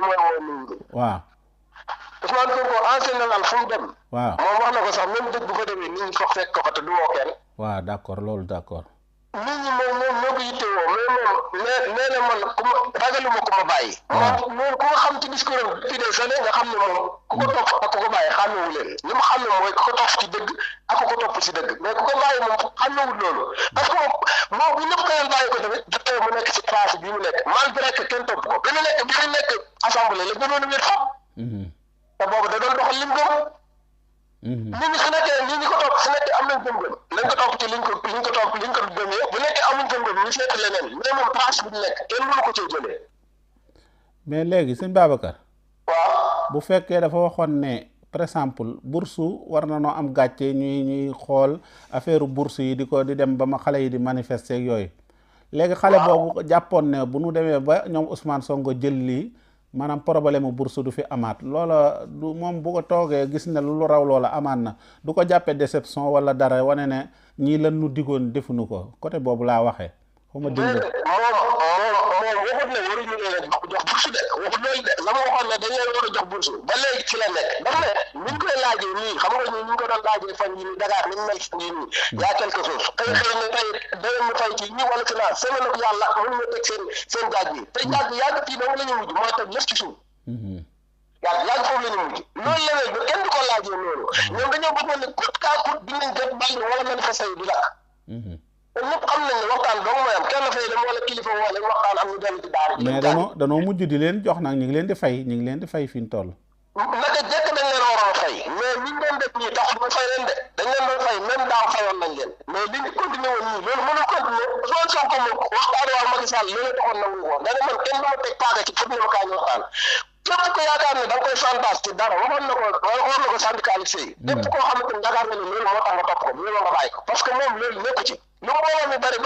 mooy woo nit ñi. waaw Ousmane Sonko en général fu mu dem. waaw moom wax na ko sax même dëkk bu fa demee nit ñi foog fekk ko fa te du woo kenn. waaw d'accord loolu d'accord. nit ñi moom ñoo ko yittewoo mais moom nee na man ku ma ragaluma ku ma bàyyi. waaw moom ku nga xam ci discours am depuis des années nga xam ne moom ku ko topp ak ku ko bàyyi xàmmewu leen li mu xam ne mooy ku ko topp ci dëgg ak ku ko topp ci dëgg mais ku ko bàyyi moom xàmmewul loolu parce que moom bu ñëpp keneen bàyyi ko tamit dafay mu nekk ci place bi mu nekk malgré que kenn topp ko bi mu nekk assemblée la gënoon a wér xam. te boobu da doon doxal lim gëm. nit ñi su nekkee nit ñi ko topp su nekkee am nañ gëm-gëm nañ ko topp ci liñ ko gëmee bu nekkee amuñ gëm-gëm ñu seeti leneen mais moom place bi ñu nekk kenn mënu ko cee jëlee. mais léegi sëñ Babacar. waaw bu fekkee dafa waxoon ne par exemple bourse war na noo am gàcce ñuy xool affaire bourse yi di dem ba ma xale yi di manifester ak yooyu. léegi xale boobu jàppoon ne bu nu demee ba ñoom Ousmane Sonko jël lii maanaam problème bourse du fi amaat loola du moom bu ko toogee gis ne lu raw loola amaat na du ko jàppee déception wala dara wane ne ñii lan nu digoon defuñu ko côté boobu laa waxee. xaw ma dégg moom waxut ne waruñu leen jox bourse de waxut loolu de la ma waxoon ne dañ leen war a jox bourse ba léegi ci la nekk daf ne niñ koy laajee nii xam nga ñu ngi ko doon laajee fan yi nii Dakar niñ mel nii nii yaa quelque chose xëy na tey daleen ñu fay ci ñi wala ci naa semaine ak yàlla mënuñu teg seen jaaj bi te jaaj bi yàgg fii dong la ñu mujj mooy teg lépp ci suuf yàgg foofu la ñu mujj loolu la ne kenn du ko laajee loolu ñoom dañoo bëggoon ne coûte que coûte dinañ jot bàyyi wala manifester yi du dakk te ñëpp xam nañ ne waxtaan dong mooy am kenn fay dem wala kilifa woo lañ waxtaan am ñu dellu ci daara mais danoo mujj di leen jox nag ñu ngi leen di fay fi ñu toll naka jekk dañ leen waroon fay mais liñ doon def nii tax ñu fay leen de dañ leen doon fay même daaw fayoon nañ leen mais liñ continué woon nii loolu mënul continuer Ousmane Sonko moom waxtaan waa Macky Sall loolu taxoon na ko dana man kenn du ma teg paaka ci fët na ma kaa ñu waxtaan képp ko yaakaar ne da nga koy chantage ci dara waxoon na ko syndicaliste yi képp koo xamante ni yaakaar nga ne loolu moo tax nga topp ko loolu nga bàyyi ko parce que moom loolu nekku ci lu mbooloo mi bari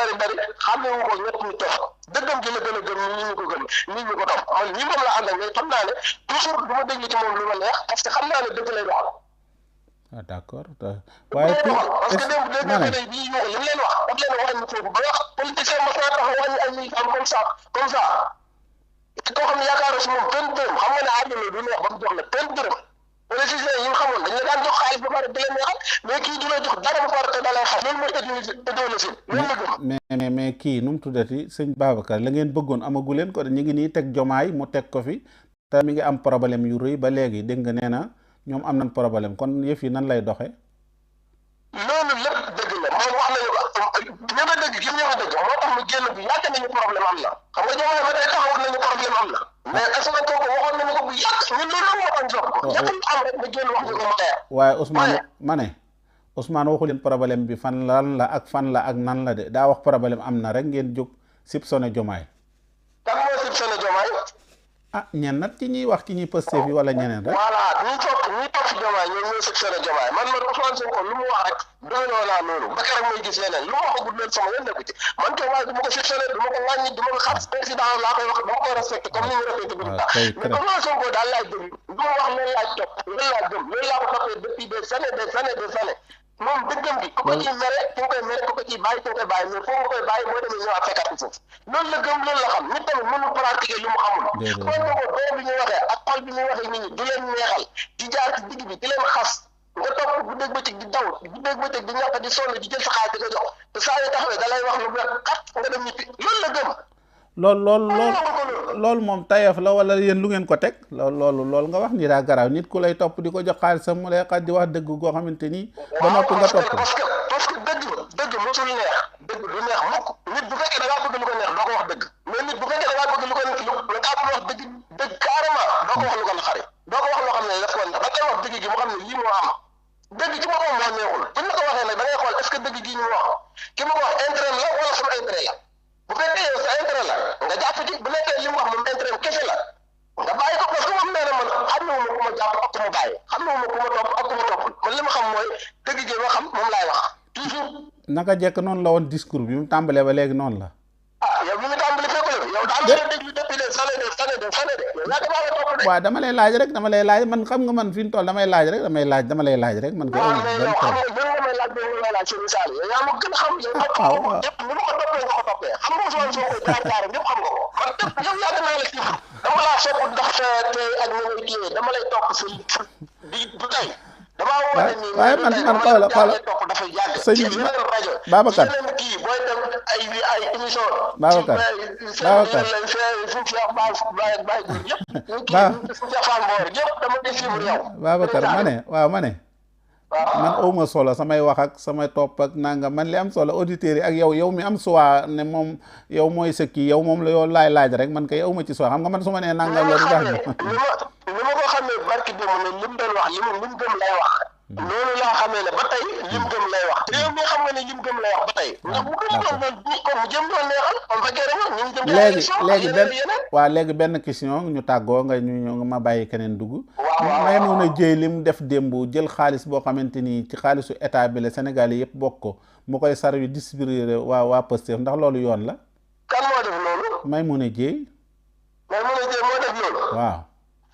xam ne wu ko ñett ñu topp dëggam gi la gën a gëm nit ñi ko gëm nit ñi ko topp man ñi moom la àndal mais xam naa ne toujours du ma déglu ci moom lu ma neex parce que xam naa ne dëgg lay doxal ah d'accord waaye parce que démb dégg bi ñu li mu leen wax daf leen wàññi foofu ba wax politicien mos naa tax wàññi ay militants comme ça koo xam ne yaakaar si moom benn dërëm xam nga ne àdduna du neex ba mu jox la benn dërëm politiciens yi nga xamoon dañ la daan jox xaalis ba pare di leen neexal mais kii du la jox dara ba pare te da lay xam loolu mooy idéologie loolu la gëm mais kii nu mu tuddati sëñ Babacar la ngeen bëggoon amagu leen ko ñu ngi nii teg Jomaay mu teg ko fi te mi ngi am problème yu rëy ba léegi dégg nga nee na ñoom am nañ problème kon yëf yi nan lay doxee loolu lépp dëgg la moom wax nañu ko ñëma dëgg gi ñëma dëgg moo tax mu génn bi yàgg nañu problème am na xam nga Jomaay ba tey taxawut nañu problème am na mais Ousmane Sonko waxoon nañu ko bu yàgg ñun loolu moo tax jox ko ñëpp am rek mu génn wax ñu ko mu leer waaye Ousmane waxu leen problème bi fan lan la ak nan la de daa wax problème am na rek ngeen jóg soupçonné Jomaay kan moo soupçonné Jomaay ah ñen nat ci ñuy wax ci ñuy Pastef yi wala ñeneen rek voilà ñi topp Jomaay ñoom ñooy soupçonné Jomaay man Ousmane Sonko lu mu wax rek doyloo naa loolu ba keroog may gis leneen lu ma waxagul leen sama yoon nekku ci man Jomaay du ma ko soupçonné du ma ko wàññi du ma ko xas président laa koy wax dama koy respecté comme ni ñu respecté président mais Ousmane Sonko daal laay déglu lu ma wax loolu laay topp loolu laa gëm loolu laa ko toppee depuis des années moom dëggam bi ku ko ciy mere ku koy mere ku ko ciy bàyyi ku koy bàyyi mais foo nga koy bàyyi boo demee ñëwaat fekkaat ko foofu loolu la gëm loolu la xam nit tamit mënul pratiquer lu mu xamul xool ko doo bi ñuy waxee ak xol bi ñuy waxee nit ñi du leen neexal di jaar ci digg bi di leen xas nga topp bu dégg bëccëg di daw bu dégg bëccëg di ñàkk di sonn di jël sa xaalis di ko jox te saa yoo taxawee da lay wax lu weex xat nga dem ñibbi loolu la gëm loolu moom tayef la wala yéen lu ngeen ko teg loolu nga wax ni daa garaaw nit ku lay topp di ko jox xaalisam mu lay xas di wax dëgg goo xamante ni ba noppi nga topp parce que dëgg mosul neex dëgg du neex mukk nit bu fekkee da ngaa bëgg lu ko neex doo ko wax dëgg mais nit bu fekkee da ngaa bëgg lu ko neex wax dëgg carrément doo ko wax lu ko naqari doo ko wax loo xam ne daf ko neex da koy wax dëgg gi mu xam ne lii moo am dëgg ci boppam moo neexul buñ la ko waxee nag da ngay xool est-ce que dëgg gi ñu wax ki ma ko wax intérêt la wala sama intérêt la bu fekkee yow sa intérêt la nga jàpp ci bu nekkee li mu wax moom intérêt kese la nga bàyyi ko parce que moom nee na man xam ne wu ma ku ma jàpp ak ku ma bàyyi xam ne wu ma ku ma topp ak ku ma topp man li ma xam mooy dëgg gi ma xam moom laay wax toujours. naka jekk noonu la woon discours bi mu tàmbalee ba léegi noonu la. ah yow bi mu tàmbali fekk la yow daal la déglu depuis des années de yow yaa damaa la topp de. waaw dama lay laaj man xam nga man fi mu toll damay laaj rek dama lay laaj rek man. waaw mais yow xam nga gën nga may laaj bi may laaj seen misaal yow yaa ma gën a xam yow ñëpp ni ma ko toppee nga ko toppee xam nga Ousmane Sonko jaar ñëpp xam nga ko man yow yaa naa la dama laa sopp ndax te ak ni ngay kii dama lay topp si di du tey. damaa woote nii waaye man xoola topp dafay yàgg. sëñ ci yeneen rajo. Babacar yeneen kii booy dem ay émission. Babacar Babacar Babacar ma ne waaw ma ne. man awma solo samay wax ak samay topp ak nangam man li am solo auditeurs yi ak yow mi am suwaa ne moom yow mooy sa kii yow moom la yow laaj rek man kay awma ci suwaa xam nga man su ma nee nangam la du tax ni ma ko xamee barki démb ne lim doon wax li mu gëm lay wax loolu laa xamee ne ba tey lim gëm lay wax te yow mi xam nga ne lim gëm lay wax ba tey ndax bu gëm doon kon mu jëm doon neexal on va gërëm ñu jëm léegi benn question ñu tàggoo nga ñu ma bàyyi keneen dugg may mun a jëy li mu def démb jël xaalis boo xamante ni ci xaalisu état bi la Sénégal yi yëpp bokk ko mu koy sarwi distribuer waa Pastef ndax loolu yoon la kan moo def loolu may mun a jëy moo def loolu waaw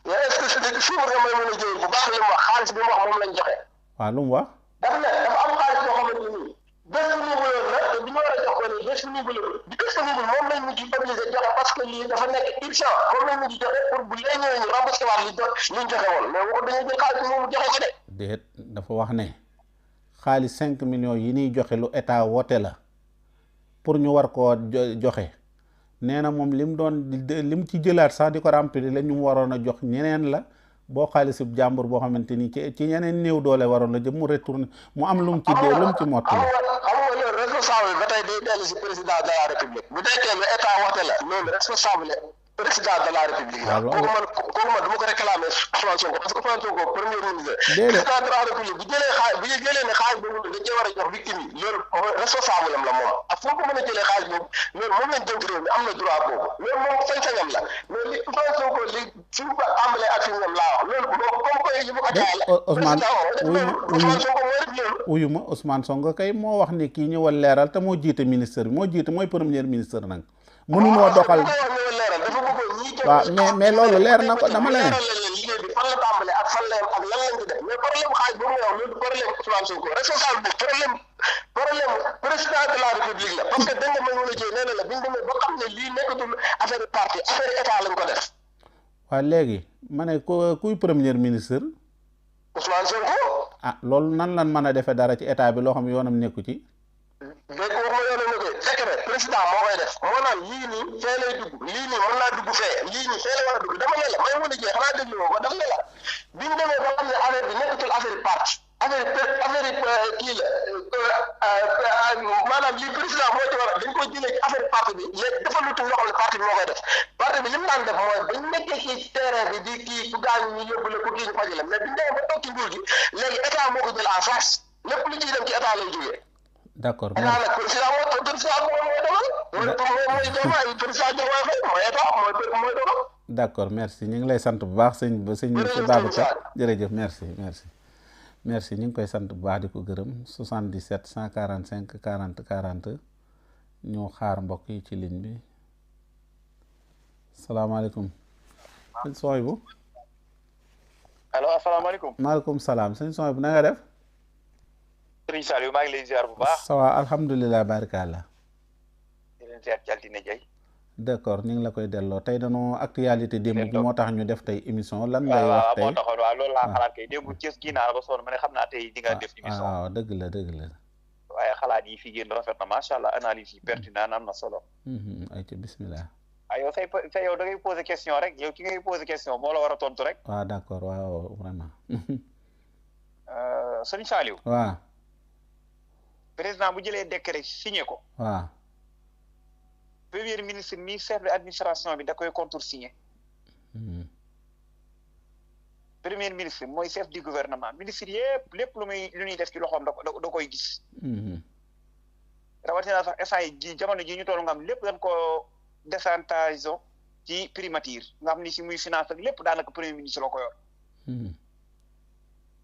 est-ce que c'est suivre nga may mun a jëy bu baax li mu wax xaalis bi mu wax moom lañ joxe waaw lu mu wax dafa am xaalis boo xamante ni disponible la te bi ñu war a jox ko ni disponible moom lañ mujj obligé joxe parce que lii dafa nekk urgent moom lañ mujj joxe pour bu lee ñëwee ñu remboursé waat liñ joxe woon mais waxu dañuy jël xaalis moomu joxe ko de déet dafa wax ne xaalis 5 millions yi ñuy joxe lu état wote la pour ñu war koo joxe nee na moom lim ci jëlaat sax di ko remplir la ñu waroon a jox ñeneen la boo xaalisub jàmbur boo xamante ni ci ñeneen néew doole waroon la jëm mu retourné mu am lu mu ci mottali. xam nga loolu responsable ba tey day dellu si président de la république bu nekkee lu état wote la loolu responsable président de la république la kooku man du ma ko réclamer Ousmane Sonko parce que Ousmane Sonko premier ministre président de la république bu jëlee ne xaalis boobu dañ cee war a jox victime yi loolu responsable am la moom ak foo ko mën a jëlee xaalis boobu loolu moom lañ dénk réew mi am na droit boobu loolu moom sañ-sañam la mais li Ousmane Sonko li fi mu ko amalee ak fi mu laa wax loolu comme koy yi bu ko jaay la Ousmane Sonko moo def loolu wuyu ma Ousmane Sonko kay moo wax ni kii ñëwal leeral te moo jiite ministre bi mooy premier ministre nag mënuñoo doxal waaw mais loolu leer na ko dama la ne liggéey bi fan la tàmbale ak fan la ak lan lañ ci def mais problème xaalis boobu nga wax loolu problème Ousmane Sonko responsable bi problème président de la république la parce que da nga may mën a jëy nee na la bi ñu demee ba xam ne lii nekkatul affaire parti affaire état lañ ko def waaw léegi ma ne kuy premier ministre Ousmane Sonko loolu nan lan mën a defee dara ci état bi loo xam yoonam nekku ci dégg nga waxuma yoonam ne koy décret président moo koy def moo naan lii nii fee lay dugg lii nii mën naa dugg fee lii nii fee la war a dugg dama ne la may mën a jëy xanaa déglu ma ko dama ne la bi ñu demee ba xam ne affaire bi nekkatul affaire parti affaire kii la maanaam lii président moo ci war a dañ koy jëlee ci affaire parti bi léegi dafa lutul loo xam ne parti bi moo koy def parti bi li mu daan def mooy bañ nekkee ci terrain bi di kii ku gaañu ñu yóbbu la ku kii ñu fajale mais bi ñu demee ba toog ci nguur gi léegi état moo ko jël en charge lépp lu ciy dem ci état lay jógee d'accord d'accord merci ñu ngi lay sant bu baax sëñ Babacar jërëjëf merci ñu ngi koy sant bu baax di ko gërëm 77 145 40 40 ñu xaar mbokk yi ci ligne bi salaamaaleykum sëñ Sohaibou allo asalaamaaleykum maaleykum salaam sëñ Sohaibou na nga def Sëriñ Saliou maa ngi lay ziar bu baax. ça va alhamdulilah barikàllah. di leen ziar ci altine jay. d'accord ñu ngi la koy delloo tey dañoo actualité démb bi moo tax ñu def tey émission lan ngay wax tey moo taxoon waaw loolu laa xalaat kay démb Thiès kii naa la ba sonn ma ne xam naa tey di nga def émission. waaw dëgg la waaye xalaat yi fi génn rafet na macha allah analyse yi pertinent am na solo. ay ci bismillah. yow say yow da ngay poser question rek yow ki ngay poser question moo la war a tontu rek. waaw d'accord waaw vraiment. Sëriñ Saliou. waaw. président bu jëlee décret signé ko. waaw. premier ministre mi chef de administration bi da koy contresigné. premier ministre mooy chef du gouvernement ministre yëpp lépp lu ñuy def ci loxoom da koy gis. rawatina sax instant yi jamono ji ñu toll nga xam lépp dañ ko décentralisé ci primature nga xam ni si muy finance ak lépp daanaka premier ministre la ko yor.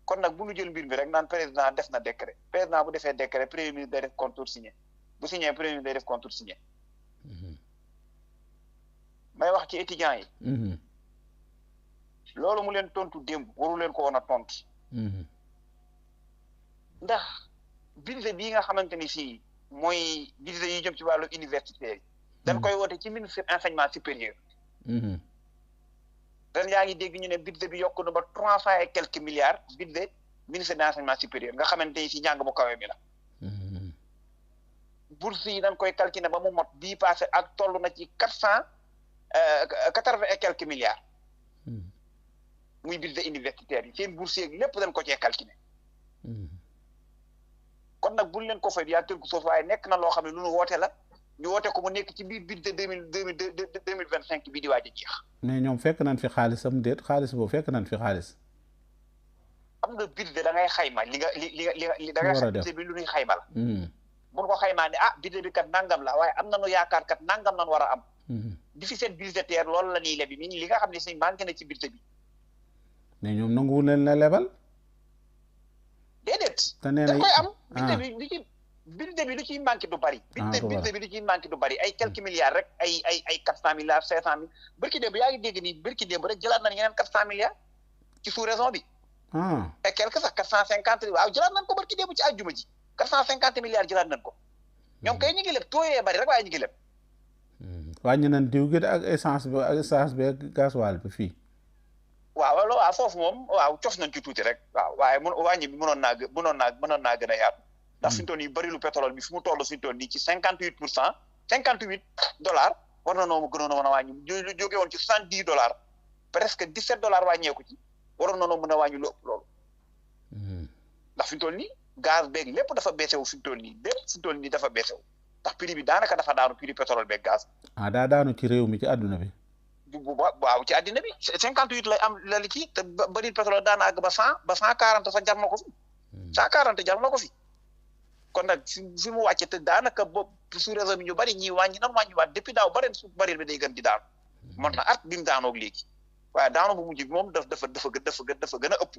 kon nag bu ñu jël mbir mi rek naan président def na décret président bu defee décret premier ministre day def contresigné bu signé premier ministre day def contresigné. may wax ci étudiants yi. loolu mu leen tontu démb waru leen ko woon a tontu. ndax budget bii nga xamante ni si mooy budget yi jëm ci wàllu universitaire yi. dañ koy woote ci ministre enseignement supérieur. ren yaa ngi dégg ñu ne budget bi yokku na ba 300 et quelques milliards budget ministère de l'enseignement supérieur nga xamante ni si njàng mu kawe mi la bourse yi dañ koy calculer ba mu mot bii passé ak toll na ci 480 et quelques milliards muy budget universitaire yi seen bourse yeeg lépp dañ ko cee calculer kon nag buñ leen ko fay yaa tënku suuf waaye nekk na loo xam ne lu nu woote la ñu woote ko mu nekk ci biir budget 2025 bii di waaj a jeex. mais ñoom fekk nañ fi xaalisam déet xaalis boobu fekk nañ fi xaalis. am nga budget da ngay xayma li da ngay xam budget bi lu ñuy xayma la. bu ñu ko xaymaa ne budget bi kat nangam la waaye am nañu yaakaar kat nangam lañ war a am. déficit budgétaire loolu la ñuy lebi li nga xam ne si manqué na ci budget bi. mais ñoom nanguwul leen la lebal. déedéet. te nee na da koy am. budget bi lu ciy manqué du bari. budget bi lu ciy manqué du bari ay quelques milliards rek ay 400 milliards 500 mille bërki démb yaa ngi dégg ni bërki démb rek jëlaat nañ yeneen 400 milliards ci sous-région bi. et quelque sax 450 waaw jëlaat nañ ko bërki démb ci àjjuma ji 450 milliards jëlaat nañ ko ñoom kay ñu ngi leb tooyee bari rek waaye ñu ngi leb. wàññi nañ diw gi ak essence bi ak gasoil bi fii. waaw foofu moom waaw cof nañ ci tuuti rek waaw waaye wàññi bi mënoon naa gën a yaatu. ndax fi mu toll nii barilu pétrole bi fi mu toll fi mu toll nii ci 58% $58 war na noo gënoon a mën a wàññi lu jóge woon ci $70 presque $17 wàññeeku ci waroon na noo mën a wàññi lu ëpp loolu. ndax fi mu toll nii gaz beeg lépp dafa baissé wu fi mu toll nii dafa baissé wu ndax prix bi daanaka dafa daanu prix pétrole beeg gaz. daa daanu ci réew mi ci àdduna bi. waaw ci àddina bi 58 lay am la li ci te baril pétrole daana àgg ba 140 sax jar na ko fi 140 jar na ko fi. kon nag fi mu wàcce te daanaka bopp sous réseau bi ñu bari ñi wàññiwaat depuis daaw bareen suuf baril bi day gën di daanu mën na at bi mu daanoog léegi waaye daanu bu mujj bi moom dafa gën a ëpp.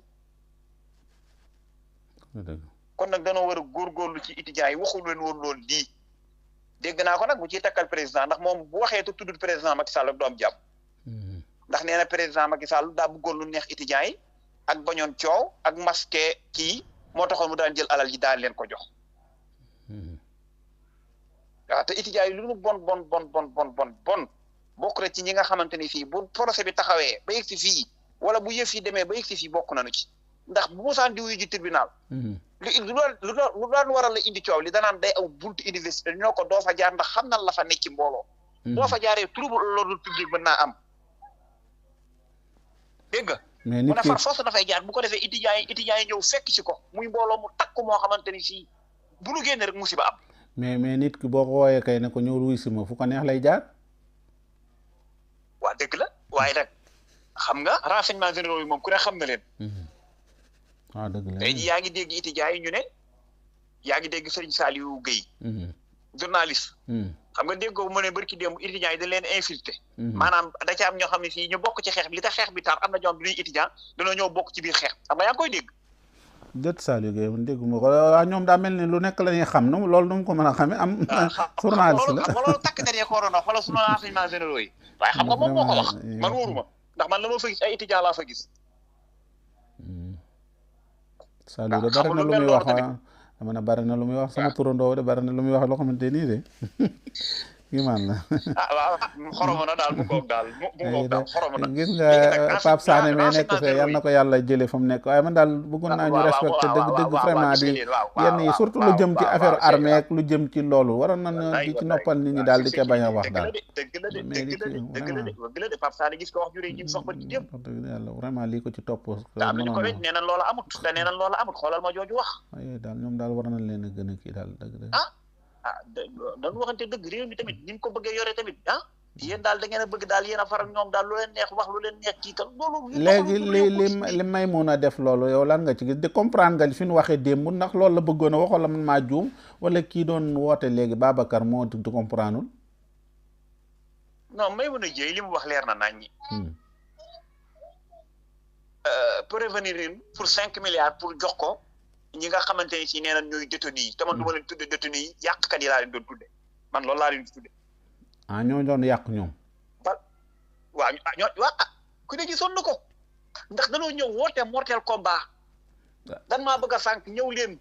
kon nag danoo war a góorgóorlu ci étudiants yi waxul leen woon loolu lii dégg naa ko nag mu ciy takkal président ndax moom bu waxee te tuddul président Macky Sall ak du am jàmm ndax nee na président Macky Sall daa bëggoon lu neex étudiants yi ak bañoon coow ak masqué kii moo taxoon mu daan jël alal ji daal leen ko jox. waaw te étudiants yi lu mu bon bokk na ci ñi nga xamante ni fii bu procès bi taxawee ba yegg si fii wala bu yëf yi demee ba yegg si fii bokk nañu ci ndax bu musaan di wuyu ji tribunal lu daan waral la indi coow li danaan day aw buntu université ñoo ko doo fa jaar ndax xam na la fa nekk ci mbooloo boo fa jaaree trouble l'ordre public mën naa am dégg nga mu ne far force dafay jaar bu ko defee étudiants yi ñëw fekk ci ko muy mbooloo mu takk moo xamante ni fii bu nu génne rek musiba am. mais nit ki boo ko wooyee kay ne ko ñëw wuy si ma fu ko neex lay jaar. waa dëgg la waaye nag xam nga renseignements généraux yi moom ku ne xam na leen. waaw dëgg la tey jii yaa ngi dégg étudiants yi ñu ne yaa ngi dégg Serigne Saliou Gueye. journaliste. xam nga dégg ko mu ne barki démb étudiants yi dañ leen infiltré. maanaam da ca am ñoo xam ne fii ñu bokk ci xeex bi li tax xeex bi tar am na ñoo xam ne duñuy étudiant dañoo ñëw bokk ci biir xeex xam nga yaa ngi koy dégg. jët Saliou Gueye man dégguma ko waaw ñoom daa mel ni lu nekk la ñuy xam nu loolu nu mu ko mën a xamee am. journaliste la loolu takk der yee ko waroon a xoolal sunu renseignements généraux yi. waaye xam nga moom moo ko wax man wóoruma ndax man la ma fa gis ay étudiants laa fa gis. Saliou de bari na lu muy wax dama ne bari na lu muy wax sama turandoo de bari na lu muy wax loo xamante nii de kii man la. waaw xoromo na daal mu ngoog daal xoromo na. gis nga Pape Sané mais nekk fee yal na ko yàlla jëlee fa mu nekk waaye man daal bëggoon naa ñu respecté dëgg vraiment di yenn yi surtout lu jëm ci affaire armée ak lu jëm ci loolu waroon nañu di ci noppal nit ñi daal di ca bañ a wax daal. dëgg la de Pape Sané gis ko wax juree ji sox ba ci démb. dëgg yàlla vraiment lii ko ci topp. am nañu ko wet nee nañ loola amut te nee nañ loola amut xoolal ma jooju wax. waaye daal ñoom daal war nañ leen a gën a kii daal dëgg dañu waxante dëgg réew mi tamit ni ñu ko bëggee yore tamit yéen daal da ngeen a bëgg daal yéen a faral ñoom daal lu leen neex wax lu leen neex kii kan loolu. léegi li may mun a def loolu yow lan nga ci gis de comprendre nga fi ñu waxee démb ndax loolu la bëggoon a wax wala man maa juum wala kii doon woote léegi Babacar moo di comprendre. non may mun a jéey li mu wax leer na nañ ñi. prévenir pour 5 milliards pour jox ko. ñi nga xamante ni si nee nañ ñooy détenu yi te man du ma leen tudde détenu yi yàqkat yi laa leen doon tudde man loolu laa leen tudde ñoo doon yàq ñoom ku ne gisoon na ko ndax dañoo ñëw woote mortel combat dan maa bëgg a sànq ñëw leen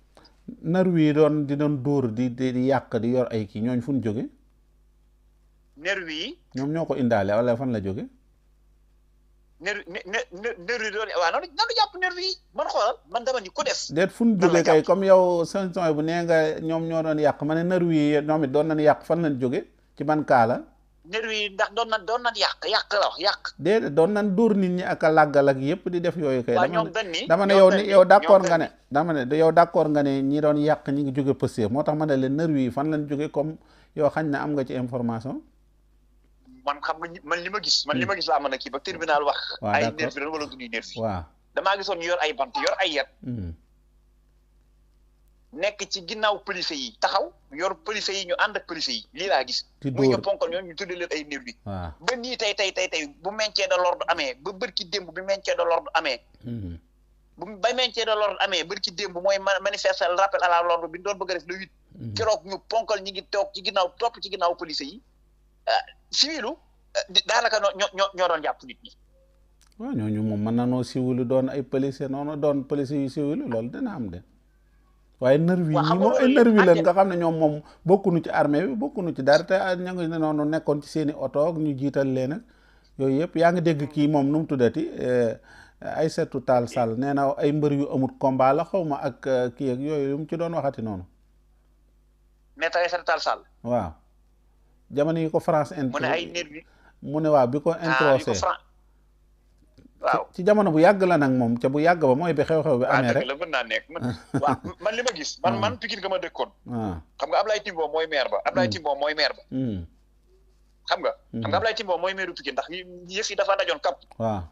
nar wi di doon dóor di yàq di yor ay kii ñooñ fu ñu jóge nervi yi ñoom ñoo ko indaale wala fan la jóge nervi doon waaw nanu jàpp nervi yi man xoolal man dama ni ku def déet fu ñu jóge kay comme yow seen son bu nee nga ñoom ñoo doon yàq ma ne nervi yi ñoom it doon nañ yàq fan lañ jóge ci ban kaa la nervi yi ndax doon nañ yàq la wax yàq déedéet doon nañ dóor nit ñi ak a làggal ak yëpp di def yooyu kay dama ne yow d'accord nga ne dama ne yow d'accord nga ne ñi doon yàq ñi ngi jóge Pastef moo tax ma ne leen nervi yi fan lañ jóge comme yow xañ na am nga ci information man xam nga man li ma gis laa mën a kii ba tribunal wax ay nervi la wala du ñuy nervi waaw damaa gisoon ñu yor ay bant yor ay yet nekk ci ginnaaw police yi taxaw yor police yi ñu ànd ak police yi lii laa gis muy ñu ponkal ñoom ñu tuddee leen ay nervi ba nii tey bu maintien de l'ordre amee ba bërki démb bi maintien de l'ordre amee ba maintien de l'ordre amee bërki démb mooy manifester rappel à la l'ordre bi ñu doon bëgg a def le 8 keroog ñu ponkal ñi ngi toog ci ginnaaw topp ci ginnaaw police yi civilu daanaka ñoo doon jàpp nit ñi waaw ñooñu moom mën na noo civilu doon ay policier noonu doon policier yu civilu loolu dina am de waaye nervi yi moom ay nervi leen nga xam ne ñoom moom bokkunu ci armée bi bokkunu ci dara te ña ngi noonu nekkoon ci seeni oto ak ñu jiital leen ak yooyu yëpp yaa ngi dégg kii moom nu mu tuddati Aïssatou Tall Sall nee na ay mbër yu amut combat la xaw ma ak kii ak yooyu lu mu ci doon waxati noonu maître Aïssatou Tall Sall waaw jamono yi ko France mu ne ay nervi mu ne waaw bi ko introsé waaw ci jamono bu yàgg la nag moom ca bu yàgg ba mooy bi xew-xew bi amee rek la mën naa nekk waaw man li ma gis man Pikine nga ma dëkkoon xam nga Ablaye Timbo mooy maire ba xam nga Ablaye Timbo mooy maire bu Pikine ndax yëf yi dafa dajoon kap waaw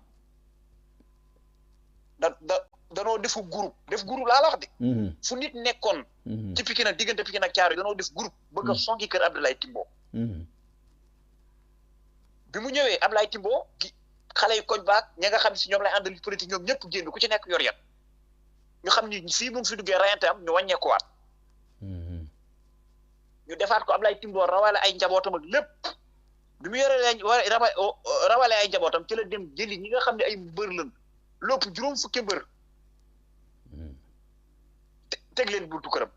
danoo defu groupe laa la wax de fu nit nekkoon ci Pikine ak diggante Pikine ak Thiaroye danoo def groupe bëgg a songi kër Abdoulaye Timbo bi mu ñëwee Ablaye Timbo xale yu koñ baak ña nga xam si ñoom lay àndal politique ñoom ñëpp génn ku ci nekk yor yat ñu xam ni fii mu fi duggee rayante am ñu wàññeekuwaat ñu defaat ko Ablaye Timbo rawale ay njabootam ak lépp bi mu yoree rawale ay njabootam ci la dem jëli ñi nga xam ne ay mbër lañ lépp juróom fukki mbër teg leen buntu këram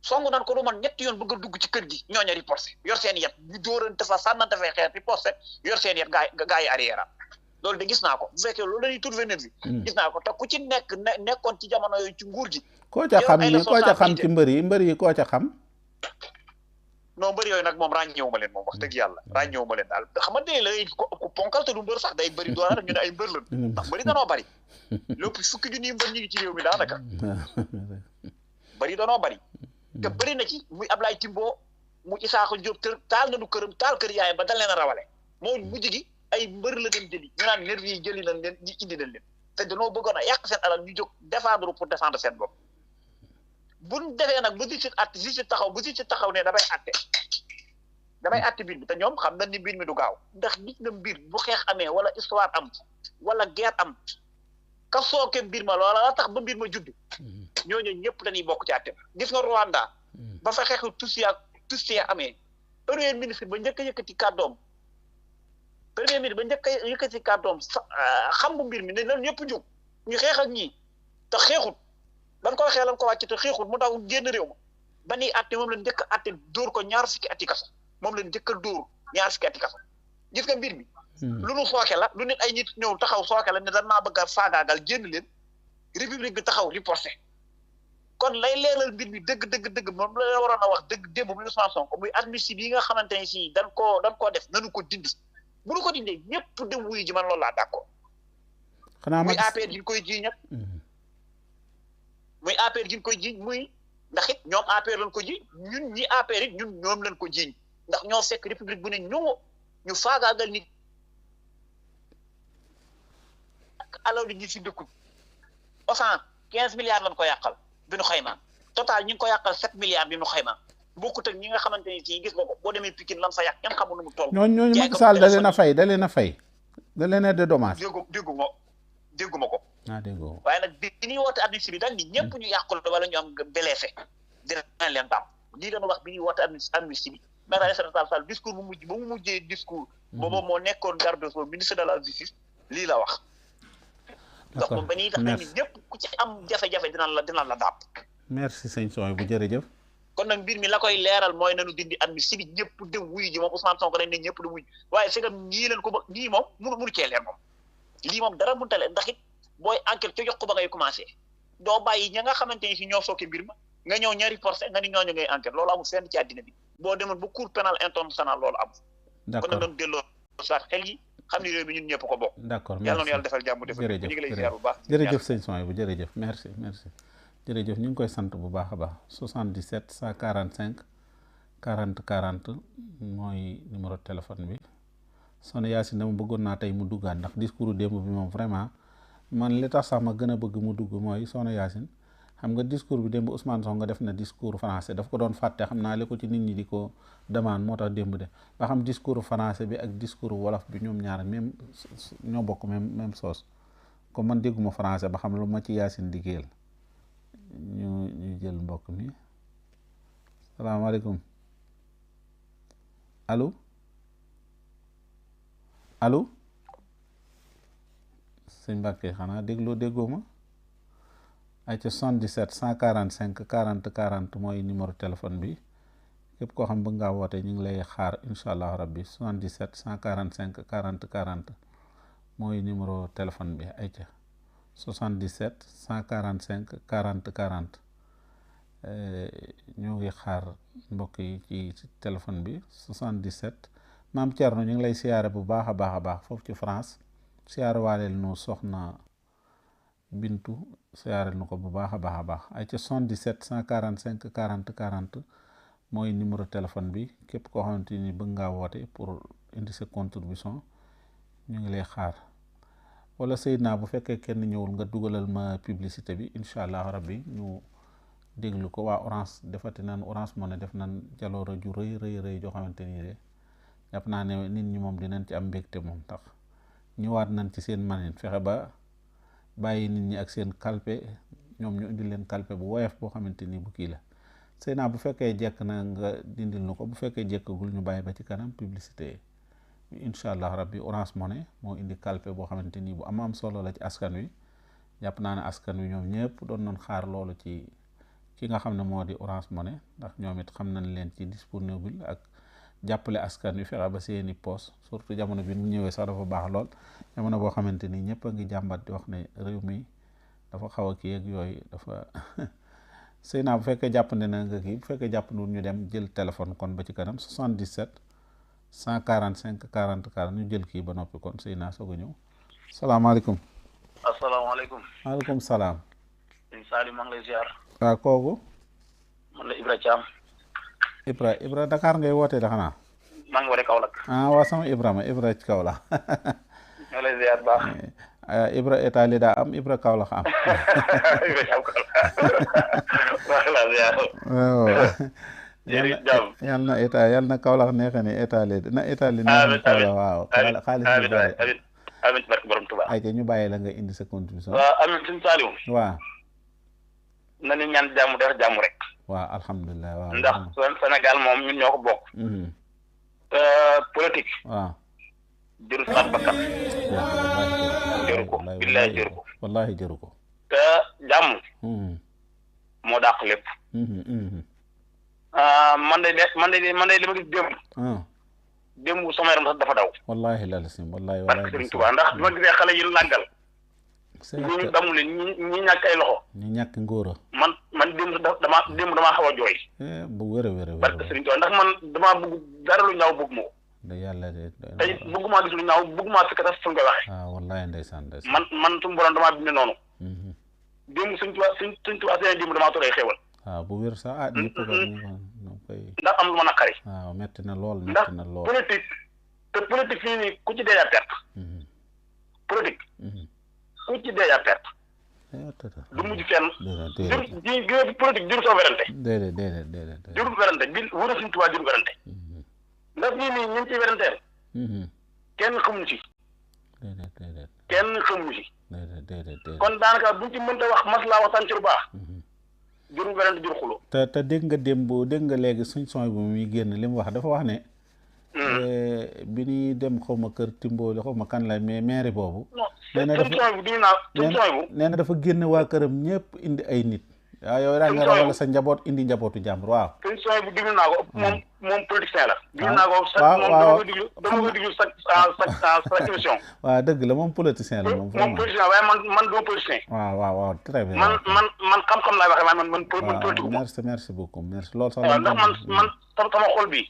songu nan ko du man ñetti yoon bëgg a dugg ci kër gi ñooña riposté yor seen yet ñu dóorante fa sànnante fay xeer riposté yor seen yet gaa yi arrière loolu de gis naa ko bu fekkee loolu lañuy trouvé nervi gis naa ko te ku ci nekkoon ci jamono yooyu ci nguur gi koo ca xam ci mbër yi koo ca xam non mbër yooyu nag moom ràññeewu ma leen moom wax dëgg yàlla ràññeewu ma leen daal xam nga la ku ponkal te du mbër sax day bëri doole rek ñu ne ay mbër lan ndax mbëri danoo bëri lépp fukki junniy mbër ñi ngi ci réew mi daanaka bëri danoo bëri te bëri na ci muy Ablaye Timbo mu Isaaxa Diop taal na du këram taal kër yaayam ba dal leen a rawale moo mujj gi ay mbër la dem jëli ñu naan nervi yi jëli nañ leen ñi indi nañ leen te dañoo bëggoon a yàq seen alal ñu jóg défendre pour défendre seen bopp buñ defee nag bu justice taxaw ne damay atte mbir mi te ñoom xam nañ ni mbir mi du gaaw ndax gis nga mbir bu xeex amee wala histoire am wala guerre am ka sooke mbir ma loola la tax ba mbir ma judd ñooñu ñëpp dañuy bokk ci atte gis nga Rwanda ba fa xeexu Tutsi amee premier ministre ba njëkk a yëkkati kàddoom xam bu mbir mi ne lan ñëpp jóg ñu xeex ak ñii te xeexut ban koy xeelan ko wàcc te xeexut mu daw génn réew ma ba nii atte moom leen njëkk a atte dóor ko ñaar fukki ati kaso moom leen njëkk a dóor ñaar fukki ati kaso gis nga mbir mi lu nu sooke la lu nit ay nit ñëw taxaw sooke la ne dañ maa bëgg a faagaagal génn leen république bi taxaw riposté kon lay leeral mbir mi dëgg moom la waroon a wax dëgg démb muy Ousmane Sonko muy amnistie bi nga xamante ne si dañ koo def nanu ko dindi bu nu ko dindee ñëpp dem wuyu ji man loolu laa d'accord muy APR gi ñu koy jiiñ ak muy APR gi ñu koy jiiñ muy ndax it ñoom APR lañ ko jiiñ ñun ñi APR it ñun ñoom lañ ko jiiñ ndax ñoo fekk république bu ne ñu faagaagal nit alaw li ñi si dëkku Auchan 15 milliards lañ ko yàqal bi nu xayma total ñi ngi ko yàqal 7 milliards bi nu xayma bokkut ak ñi nga xamante ni ci gis nga ko boo demee Pikine lan fa yàq kenn xamul nu mu toll. ñooñu Macky Sall da leen a fay da leen a dédommage. dégguma ko. déggoo waaye nag bi ñuy woote amnistie bi daal ni ñëpp ñu yàqul wala ñu am blessé dinañ leen tam lii dañu wax bi ñuy woote amnistie bi mais Aïssata Tall Sall discours bu mu mujjee discours. boobu moo nekkoon garde des Sceaux ministre de la justice lii la wax. donc moom ba nii tax na ñëpp ku ci am jafe-jafe dinañ la dàpp. merci sëñ Soy bu jërëjëf. kon nag mbir mi la koy leeral mooy nañu dindi amnistie bi ñëpp dem wuyu ji moom Ousmane Sonko dañ ne ñëpp dem wuyu waaye c'est que ñii leen ko ba ñii moom mënu cee leer moom lii moom dara mënta leen ndax it booy enquête ca jox ko ba ngay commencé doo bàyyi ña nga xamante ni si ñoo sooke mbir ma nga ñëw ñaari forcé nga ni ñooñu ngay enquête loolu amul fenn ci àddina bi boo demoon ba cour pénal international loolu amul d'accord kon nag doon delloo sax xel yi xam ni réew mi ñun ñëpp ko bokk d'accord yàlla noonu yàlla defal jàmm defal ñu ngi lay ziar bu baax jërëjëf sëñ Soy bu jërëjëf merci jërëjëf ñu ngi koy sant bu baax a baax 77 145 40 40 mooy numéro téléphone bi Soxna Yacine dama bëggoon naa tey mu duggaat ndax discours démb bi moom vraiment man li tax sax ma gën a bëgg mu dugg mooy Soxna Yacine xam nga discours bi démb Ousmane Sonko def na discours français daf ko doon fàtte xam naa li ko ci nit ñi di ko demande moo tax démb de ba xam discours français bi ak discours wolof bi ñoom ñaar même ñoo bokk même soos comme man dégguma français ba xam lu ma ci Yacine liggéeyal ñu jël mbokk mi salaamaaleykum allo sëñ Mbàkke xanaa déggoo ma ay ca 77 145 40 40 mooy numéro téléphone bi képp koo xam bëgg ngaa woote ñu ngi lay xaar incha allah rabbi 77 145 40 40 mooy numéro téléphone bi ay ca 77 145 40 40 ñoo ngi xaar mbokk yi ci téléphone bi 77 maam Thierno ñu ngi lay siyaare bu baax a baax foofu ci France siyaare waaleel nu soxna Bintu siyaareel nu ko bu baax a baax ay ca 77 145 40 40 mooy numéro téléphone bi képp koo xamante ni bëgg ngaa woote pour indi sa contribution ñu ngi lay xaar wala Seydina bu fekkee kenn ñëwul nga dugalal ma publicité bi incha allah rabbi ñu déglu ko waa Orange defati nan Orange Money def nan jaloora ju rëy joo xamante ni de jàpp naa ne nit ñi moom dinañ ci am mbégte moom tax ñëwaat nañ ci seen manin fexe ba bàyyi nit ñi ak seen kalpe ñoom ñu indi leen kalpe bu woyof boo xamante ni bu kii la Seydina bu fekkee jekk na nga dindil na ko bu fekkee jekkagul ñu bàyyi ba ci kanam publicité incha allah rabbi Orange Money moo indi kalpe boo xamante ni bu am solo la ci askan wi jàpp naa ne askan wi ñoom ñëpp doon nañ xaar loolu ci ki nga xam ne moo di Orange Money ndax ñoom it xam nañ leen ci disponible ak jàppale askan wi fexe ba seeni poos surtout jamono bi mu ñëwee sax dafa baax lool jamono boo xamante ni ñëpp a ngi jàmbat di wax ne réew mi dafa xaw a kii ak yooyu dafa Seydina bu fekkee jàppande na nga kii bu fekkee jàppandul ñu dem jël téléphone kon ba ci kanam 77 145 40 40 ñu jël kii ba noppi kon Seydina soog a ñëw salaamaaleykum. asalaamaaleykum. maaleykum salaam. sëñ Salim maa ngi lay ziar. waaw kooku. man la Ibra Thiam. Ibra Dakar ngay wootee da xanaa. maa ngi wootee Kaolack. waa sama Ibra ci Kaolack. maa ngi lay ziar baax. Ibra Italie daa am Ibra Kaolack am. Ibra Thiam Kaolack. maa ngi lay ziar. waaw. yal na état yal na Kaolack neexee ne Italie na Italie neexee Kaolack waaw. xaalis bi bëri amiin barke borom Tuubaa. ay ñu bàyyi la nga indi sa contribution. waaw amiin sëñ Saliou. waaw. na ni ñaan jàmm def jàmm rek. waaw alhamdulilah waaw. ndax Sénégal moom ñun ñoo ko bokk. politique. waaw. jëru saat bakkan. jëru ko billaay jëru ko. wallaahi jëru ko. te jàmm. moo dàq lépp. man de li ma gis démb. démb sama yaram sax dafa daw. wallaahi la sim wallaahi barke Sëriñ Tuubaa ndax bi ma gisee xale yi làggal. ñi damu leen ñi ñàkk ay loxo. ñi ñàkk ngóora. man démb damaa xaw a jooy. bu wér a wér a wér. barke Sëriñ Tuubaa ndax man damaa bëgg dara lu ñaaw bëgg ma ko. de yàlla de. tey bëgguma gis lu ñaaw bëgguma fekk sax fu ñu koy waxee. wallaahi ndeysaan ndeysaan. man suñu borom damaa bind noonu. démb Sëriñ Tuubaa seen démb damaa toll ay xéewal. bu wér sax ñëpp koy. ndax am lu ma naqari. metti na lool ndax politique te politique fii nii ku ci dee yaa perte. politique. ku ci dee yaa perte. du mujj fenn. politique juru soo werante. déedéet. juru werante bi wóor na Sëriñ Tuubaa juru werante. ndax fii nii ñu ngi ciy weranteel. kenn xamuñu si. kenn xamuñu si. kon daanaka buñ ci mënta wax maslaa waxtaan ci lu baax. juru werante juru xulo. te dégg nga léegi suñ son bu muy génn li mu wax dafa wax ne. bi ñuy dem xaw ma kër Timbo xaw ma kan la mais maire boobu. nee na dafa génn waa këram ñëpp indi ay nit waaw yow daa nga rawale sa njaboot indi njabootu jàmbur waaw sëñ sooy bu diglu naa ko moom politicien la diglu naa ko waaw dama ko diglu sa émission waaw dëgg la moom politicien la moom vraiment moom politicien waaye man duma politicien waaw très bien man xam-xam laay waxee waaye man politique merci beaucoup merci loolu sax waaw ndax man sama xol bi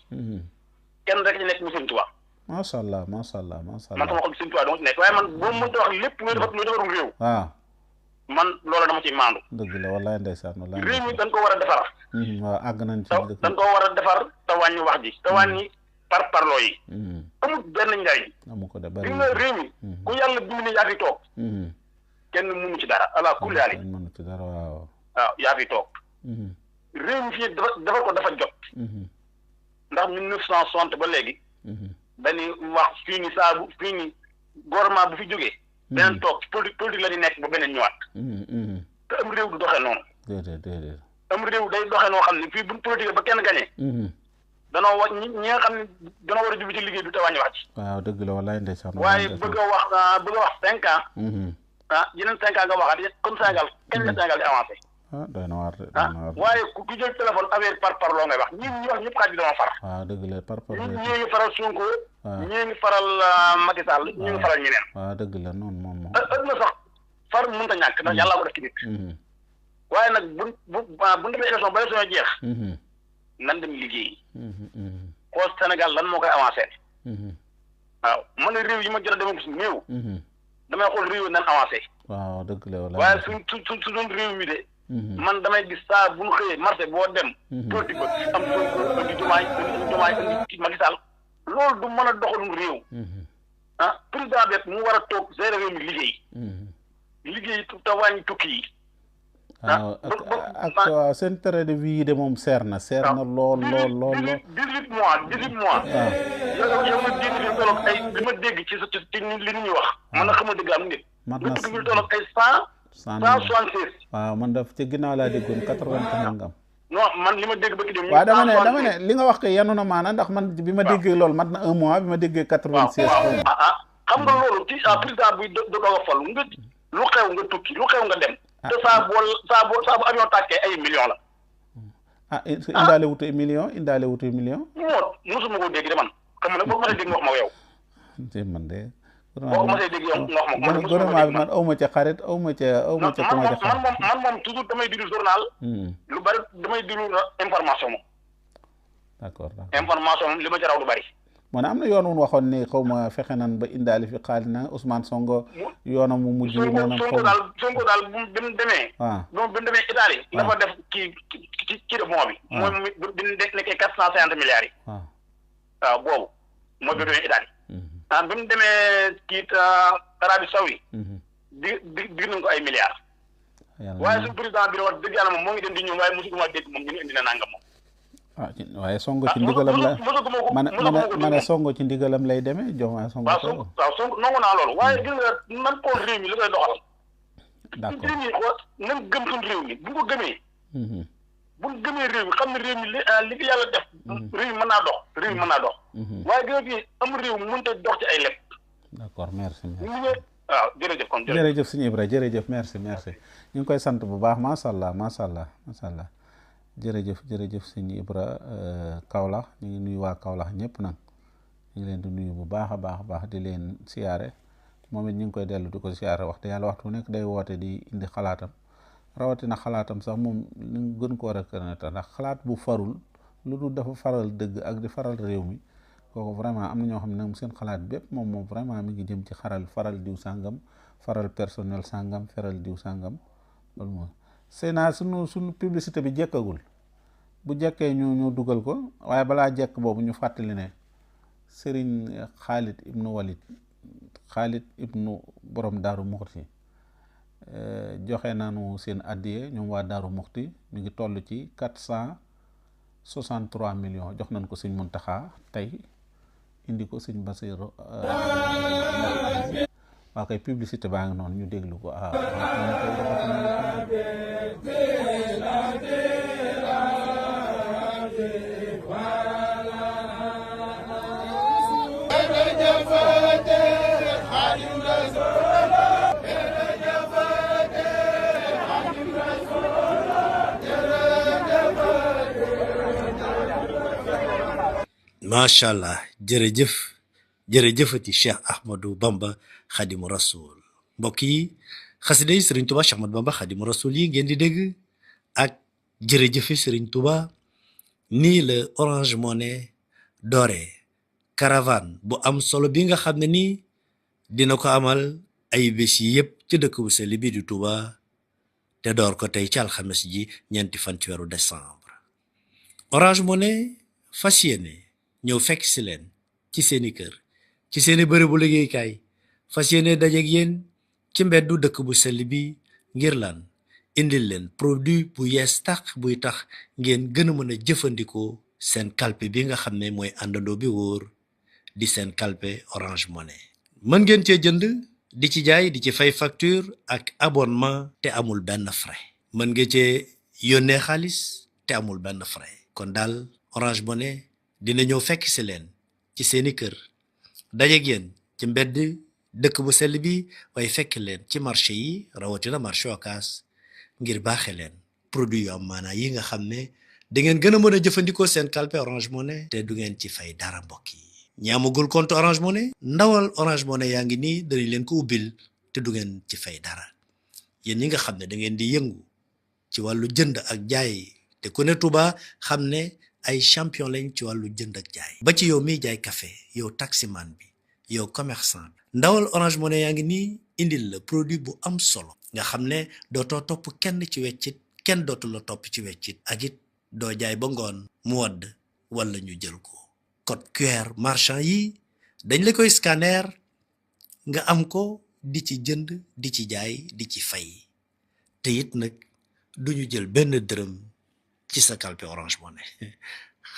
kenn rek ñu nekk mu sëñ Tuubaa macha allah man sama xol bi sëñ Tuubaa dama ci nekk waaye man boo mënta wax lépp luy defarum réew waaw man loolu dama ciy maandu dëgg la wallaay ndeysaan wallaay réew mi dañ ko war a defar waaw àgg nañ ci dañ ko war a defar te wàññi wax ji te wàññi parloo yi amul benn njariñ amu ko de di nga réew mi ku yàlla bind yaa fi toog kenn mënu ci dara ala kulli haal mënu ci dara waaw yaa fi toog réew mi fii dafa ko dafa jot ndax 1960 ba léegi dañuy wax fii ni fii ni gouvernement bu fi jógee beneen toog politique la di nekk ba beneen ñëwaat te am réew du doxee noonu déedéet am réew day doxee noo xam ne fii buñ politique ba kenn gañee danoo wax ñi nga xam ne danoo war a jublu ci liggéey bi te wàññi wax ci waaw dëgg la wallaay ndeysaan waaye bëgg a wax 5 ans yeneen 5 ans nga waxaat comme Sénégal kenn la Sénégal di avancé doy na waar waaye ku jël téléphone affaire par loo ngay wax ñi wax ñëpp xaaj bi dama far waaw dëgg la par ñii ngi faral Sonko ñii ngi faral Macky Sall ñii ngi faral ñeneen waaw dëgg la noonu moom na sax far mënut a ñàkk ndax yàlla ko def ci nit waaye nag bu demee élection ba élection jeex nan dem liggéey xool Sénégal lan moo koy avancé waaw man réew yi ma jot a dama gis néew damay xool réew yi nan avancé waaw dëgg la waaye su doon réew mi de man damay gis saa bu ñu xëyee marché boo dem politique ba am Sonko indi Diomaye indi Macky Sall loolu du mën a doxalum réew président bet mu war a toog gérer réew mi liggéey te wàññi tukki yi ak waaw seen train de vie yi de moom seer na lool 18 mois yow nga dégg fi tolloog ay li ma dégg ci li ñuy wax man na xam a dégg am nit lu fi tolloog ay 176 waaw man daf ci ginnaaw laa déggoon 80 nangam non man li ma dégg ba ki dem waaw dama ne li nga wax ko yanu na maana ndax man bi ma déggee loolu mat na 1 mois bi ma déggee 86 xam nga loolu ci président buy doog a fal nga lu xew nga tukki lu xew nga dem te saa bu avion tàkkee ay millions la indaale wutu million mosuma ko dégg de man xam nga boo ko mënee dégg nga wax ma ko yow man de boo ko mënee dégg yow nga wax ma ko gouvernement bi man awma ca xarit awma ca man moom toujours damay déglu journal lu bari damay déglu information moom d'accord information moom li ma ca raw lu bari moo ne am na yoon wun waxoon ni xaw ma fexe nan ba indaale fi xaalis na Ousmane Sonko yoonam mu mujj yi noonu Sonko daal bu mu demee Italie dafa def kii de bon bi mooy bi nekkee 450 milliards yi waaw boobu mooy bi demee Italie bi mu demee kii Arabie Saoudi dig nañ ko ay milliards waaye suñu président bi ne wax dëgg yàlla moom moo ngi dem di ñëw waaye mosuguma dégg moom ñu indi na nangam moom waaye songo ci ndigalam la ma ne songo ci ndigalam lay demee Diomaye songo waaw songo nangu naa loolu waaye gis nga nan xool réew mi li koy doxal d'accord réew mi xool nan gëm suñu réew mi bu ko gëmee réew mi xam ne réew mi li fi yàlla def réew mi mën naa dox waaye gis nga fii am réew mi mënut a dox ci ay lépp d'accord merci waaw jërëjëf kon jërëjëf sëñ Ibra jërëjëf merci ñu ngi koy sant bu baax macha allah jërëjëf sëñ Ibra Kaolack ñu ngi nuyu waa Kaolack ñëpp nag ñu ngi leen di nuyu bu baax a baax di leen siyaare moom it ñu ngi koy dellu di ko siyaare waxte yàlla waxtu nekk day woote di indi xalaatam rawatina xalaatam sax moom ñu gën ko reconnaître ndax xalaat bu farul lu dul dafa faral dëgg ak di faral réew mi kooku vraiment am na ñoo xam ne nag seen xalaat bépp moom vraiment mi ngi jëm ci faral diw sàngam faral personnel sàngam faral diw sàngam loolu moom Seyna sunu publicité bi jekkagul bu jekkee ñu dugal ko waaye balaa jekk boobu ñu fàttali ne Serigne Khalid ibnu borom Daaru Muxti joxe nañu seen addiye ñoom waa Daaru Muxti mi ngi toll ci 463 millions jox nañ ko Sëñ Muntaxa tey indi ko Sëñ Basiru waa kay publicité baa ngi noonu ñu déglu ko macha allah jërëjëfati Cheikh Ahmadou Bamba Khadimu Rasoul mbokk yi xasida yi Serigne Touba Cheikh Ahmadou Bamba Khadimu Rasoul yi ngeen di dégg ak jërëjëfe Serigne Touba nii la Orange Money doore caravane bu am solo bi nga xam ne nii dina ko amal ay bés yi yëpp ci dëkk bu sell bi di Touba te door ko tey ci alxames ji 4 fan ci weeru décembre. Orange Money fas yéene ñëw fekk si leen ci seeni kër ci seeni bërëbu liggéeykaay fas yéene dajeek yéen ci mbeddu dëkk bu sell bi ngir lan indil leen produit bu yees tax buy tax ngeen gën a mën a jëfandikoo seen kalpe bi nga xam ne mooy àndandoo bi wóor di seen kalpe Orange Money. mën ngeen cee jënd di ci jaay di ci fay facture ak abonnement te amul benn frais. mën nga cee yónnee xaalis te amul benn frais. kon daal Orange Money dina ñëw fekk si leen ci seeni kër dajeek yéen ci mbedd dëkk bu sell bi waaye fekk leen ci marché yi rawatina marché Ocass ngir baaxe leen produit yu am maanaa yi nga xam ne da ngeen gën a mën a jëfandikoo seen kalpe Orange Money te du ngeen ci fay dara mbokk yi. ñi amagul compte Orange Money ndawal Orange Money yaa ngi nii dañu leen ko ubbil te du ngeen ci fay dara yéen ñi nga xam ne da ngeen di yëngu ci wàllu jënd ak jaay te ku ne Touba xam ne ay champion lañ ci wàllu jënd ak jaay. ba ci yow miy jaay café yow taximan bi yow commerçant bi ndawal Orange Money yaa ngi nii indil la produit bu am solo nga xam ne dootoo topp kenn ci weccit kenn dootu la topp ci weccit ak it doo jaay ba ngoon mu wadd wala ñu jël ko. code QR marchand yi dañ la koy scanner nga am ko di ci jënd di ci jaay di ci fay te it nag duñu jël benn dërëm ci sa kalpe Orange Money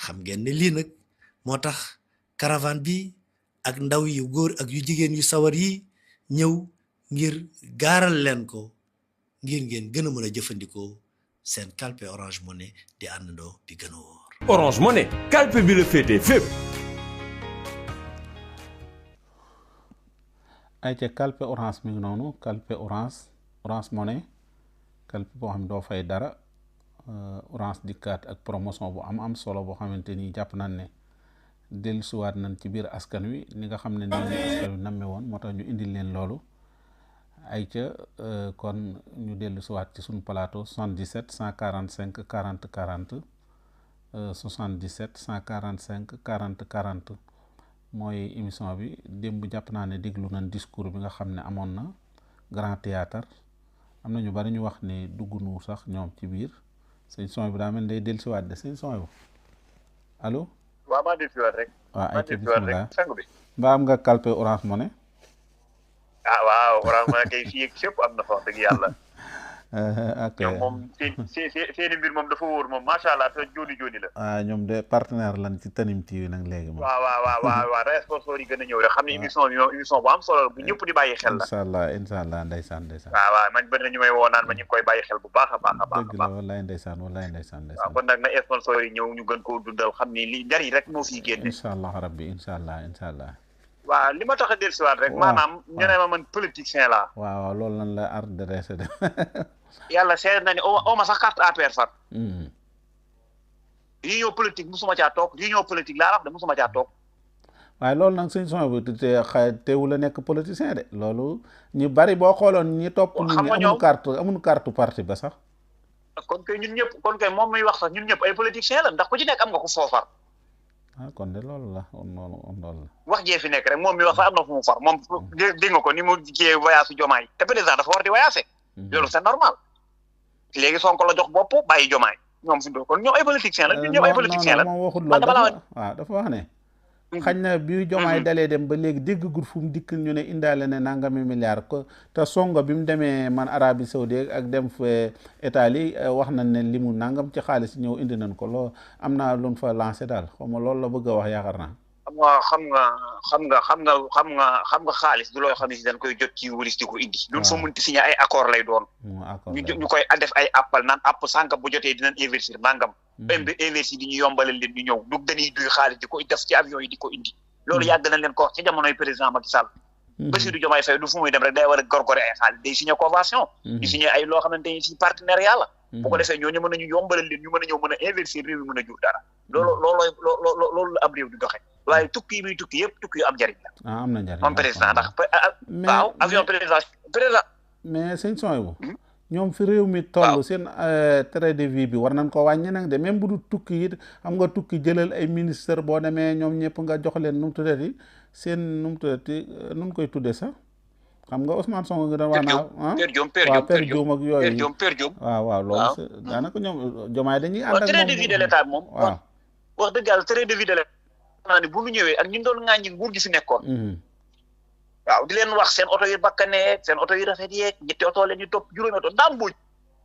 xam ngeen ne lii nag moo tax caravane bi ak ndaw yu góor ak yu jigéen yu sawar yi ñëw ngir gaaral leen ko ngir ngeen gën a mën a jëfandikoo seen kalpe Orange Money di àndandoo bi gën a wóor. Orange Money kalpe bi la féetee fépp. ay ca kalpe Orange mi ngi noonu kalpe Orange Money kalpe boo xam ne doo fay dara Orange dikkaat ak promotion bu am solo boo xamante ni jàpp nañ ne dellusiwaat nañ ci biir askan wi ni nga xam ne ni askan wi namme woon moo tax ñu indil leen loolu. ay ca kon ñu dellusiwaat ci suñu plateau 77 145 40 40 77 145 40 40 mooy émission bi démb jàpp naa ne déglu nañ discours bi nga xam ne amoon na Grand Théâtre am na ñu bari ñu wax ne dugg nu sax ñoom ci biir sëñ son bi daa mel day dellusiwaat de sëñ son bu allo. waaw maa dellusiwaat rek. waaw ay ca bismillah mbaa am nga kalpe Orange Money. ah waaw Orange Money kay fii ak fépp am na fa dëgg yàlla. ok ñoom moom seeni mbir moom dafa wóor moom macha allah te jooni la. ah ñoom de partenaire lan ci Tanim TV nag léegi moom. waaw sponsor yi gën a ñëw rek xam ne émission bi moom émission bu am solo bu ñëpp di bàyyi xel la. incha allah ndeysaan. waaw man bëri na ñu may woo naan ma ñu ngi koy bàyyi xel bu baax a baax. dëgg la wallaay ndeysaan. waaw kon nag na sponsor yi ñëw ñu gën koo dundal xam ni li njariñ rek moo fiy génne. incha allah rabbi incha allah. waaw li ma tax a dellusiwaat rek. maanaam ñu ne ma man politicien laa. waaw loolu lan la adressé de. yàlla seet na ni oo ma sax carte APR far. réunion politique musuma caa toog réunion politique laa wax de musuma caa toog. waaye loolu nag suñu son bi teewul a nekk politicien de loolu ñu bari boo xooloon ñi topp. nit ñi amuñu carte parti ba sax. kon kay ñun ñëpp kon kay moom muy wax sax ñun ñëpp ay politicien la ndax ku ci nekk am nga ko foofar. kon de loolu la loolu la. wax jee fi nekk rek moom mi wax sax am na fu mu far moom dégg nga ko ni mu jiyee voyage su Diomaye te président dafa war di voyager. loolu c'est normal. léegi Sonko la jox bopp bàyyi Diomaye ñoom fi mu kon ñoom ay politiciens la ñun ñëpp ay politiciens la. moom waxul loolu dafa wax ne. xañ na bi Diomaye dalee dem ba léegi déggagul fu mu dikk ñu ne indaale ne nangami milliard ko te songo bi mu demee man Arabie Saoudite ak dem fa Italie wax nañ ne limu nangam ci xaalis ñëw indi nañ ko loolu am naa luñ fa lancé daal xaw ma loolu la bëgg a wax yaakaar naa. xam nga xaalis du loo xam ne si dañ koy jot ci wulis di ko indi. duñ fa mënti signé ay accord lay doon. ñu koy def ay appel naan app sànq bu jotee dinañ investir nangam. investir di ñu yombalal leen ñu ñëw du dañuy duy xaalis di ko def ci avion yi di ko indi. loolu yàgg nañ leen ko wax ci jamonoy président Macky Sall. Bassirou Diomaye Faye du fu muy dem rek day war a gorgore ay xaalis day signé convention. di signé ay loo xamante ni ci partenariat la. bu ko defee ñooñu mën nañu yombalal leen ñu mën a ñëw mën a investir réew mi mën a jur dara. loolu la ab réew di doxee waaye tukki yi muy tukki yëpp tukki yu am njariñ la am na njariñ moom président ndax waaw avion président mais sëñ sooy bu ñoom fi réew mi toll seen train de vie bi war nañ ko wàññi nag de même bu du tukki it xam nga tukki jëlal ay ministre boo demee ñoom ñëpp nga jox leen nu mu tuddati seen nu mu tuddati nu mu koy tuddee sax xam nga Ousmane Sonko nga doon wax naa per Dioum ak yooyu waaw loolu daanaka ñoom jomaay dañuy ànd ak train de vie de l'état moom waaw wax dëgg yàlla train de vie de l'état naa ne bu ñu ñëwee ak ñu doon ŋàññi nguur gi fi nekkoon waaw di leen wax seen oto yu bakkaneeg seen oto yu rafet yeeg ñetti oto la ñu topp juróomi oto Dame Mbodj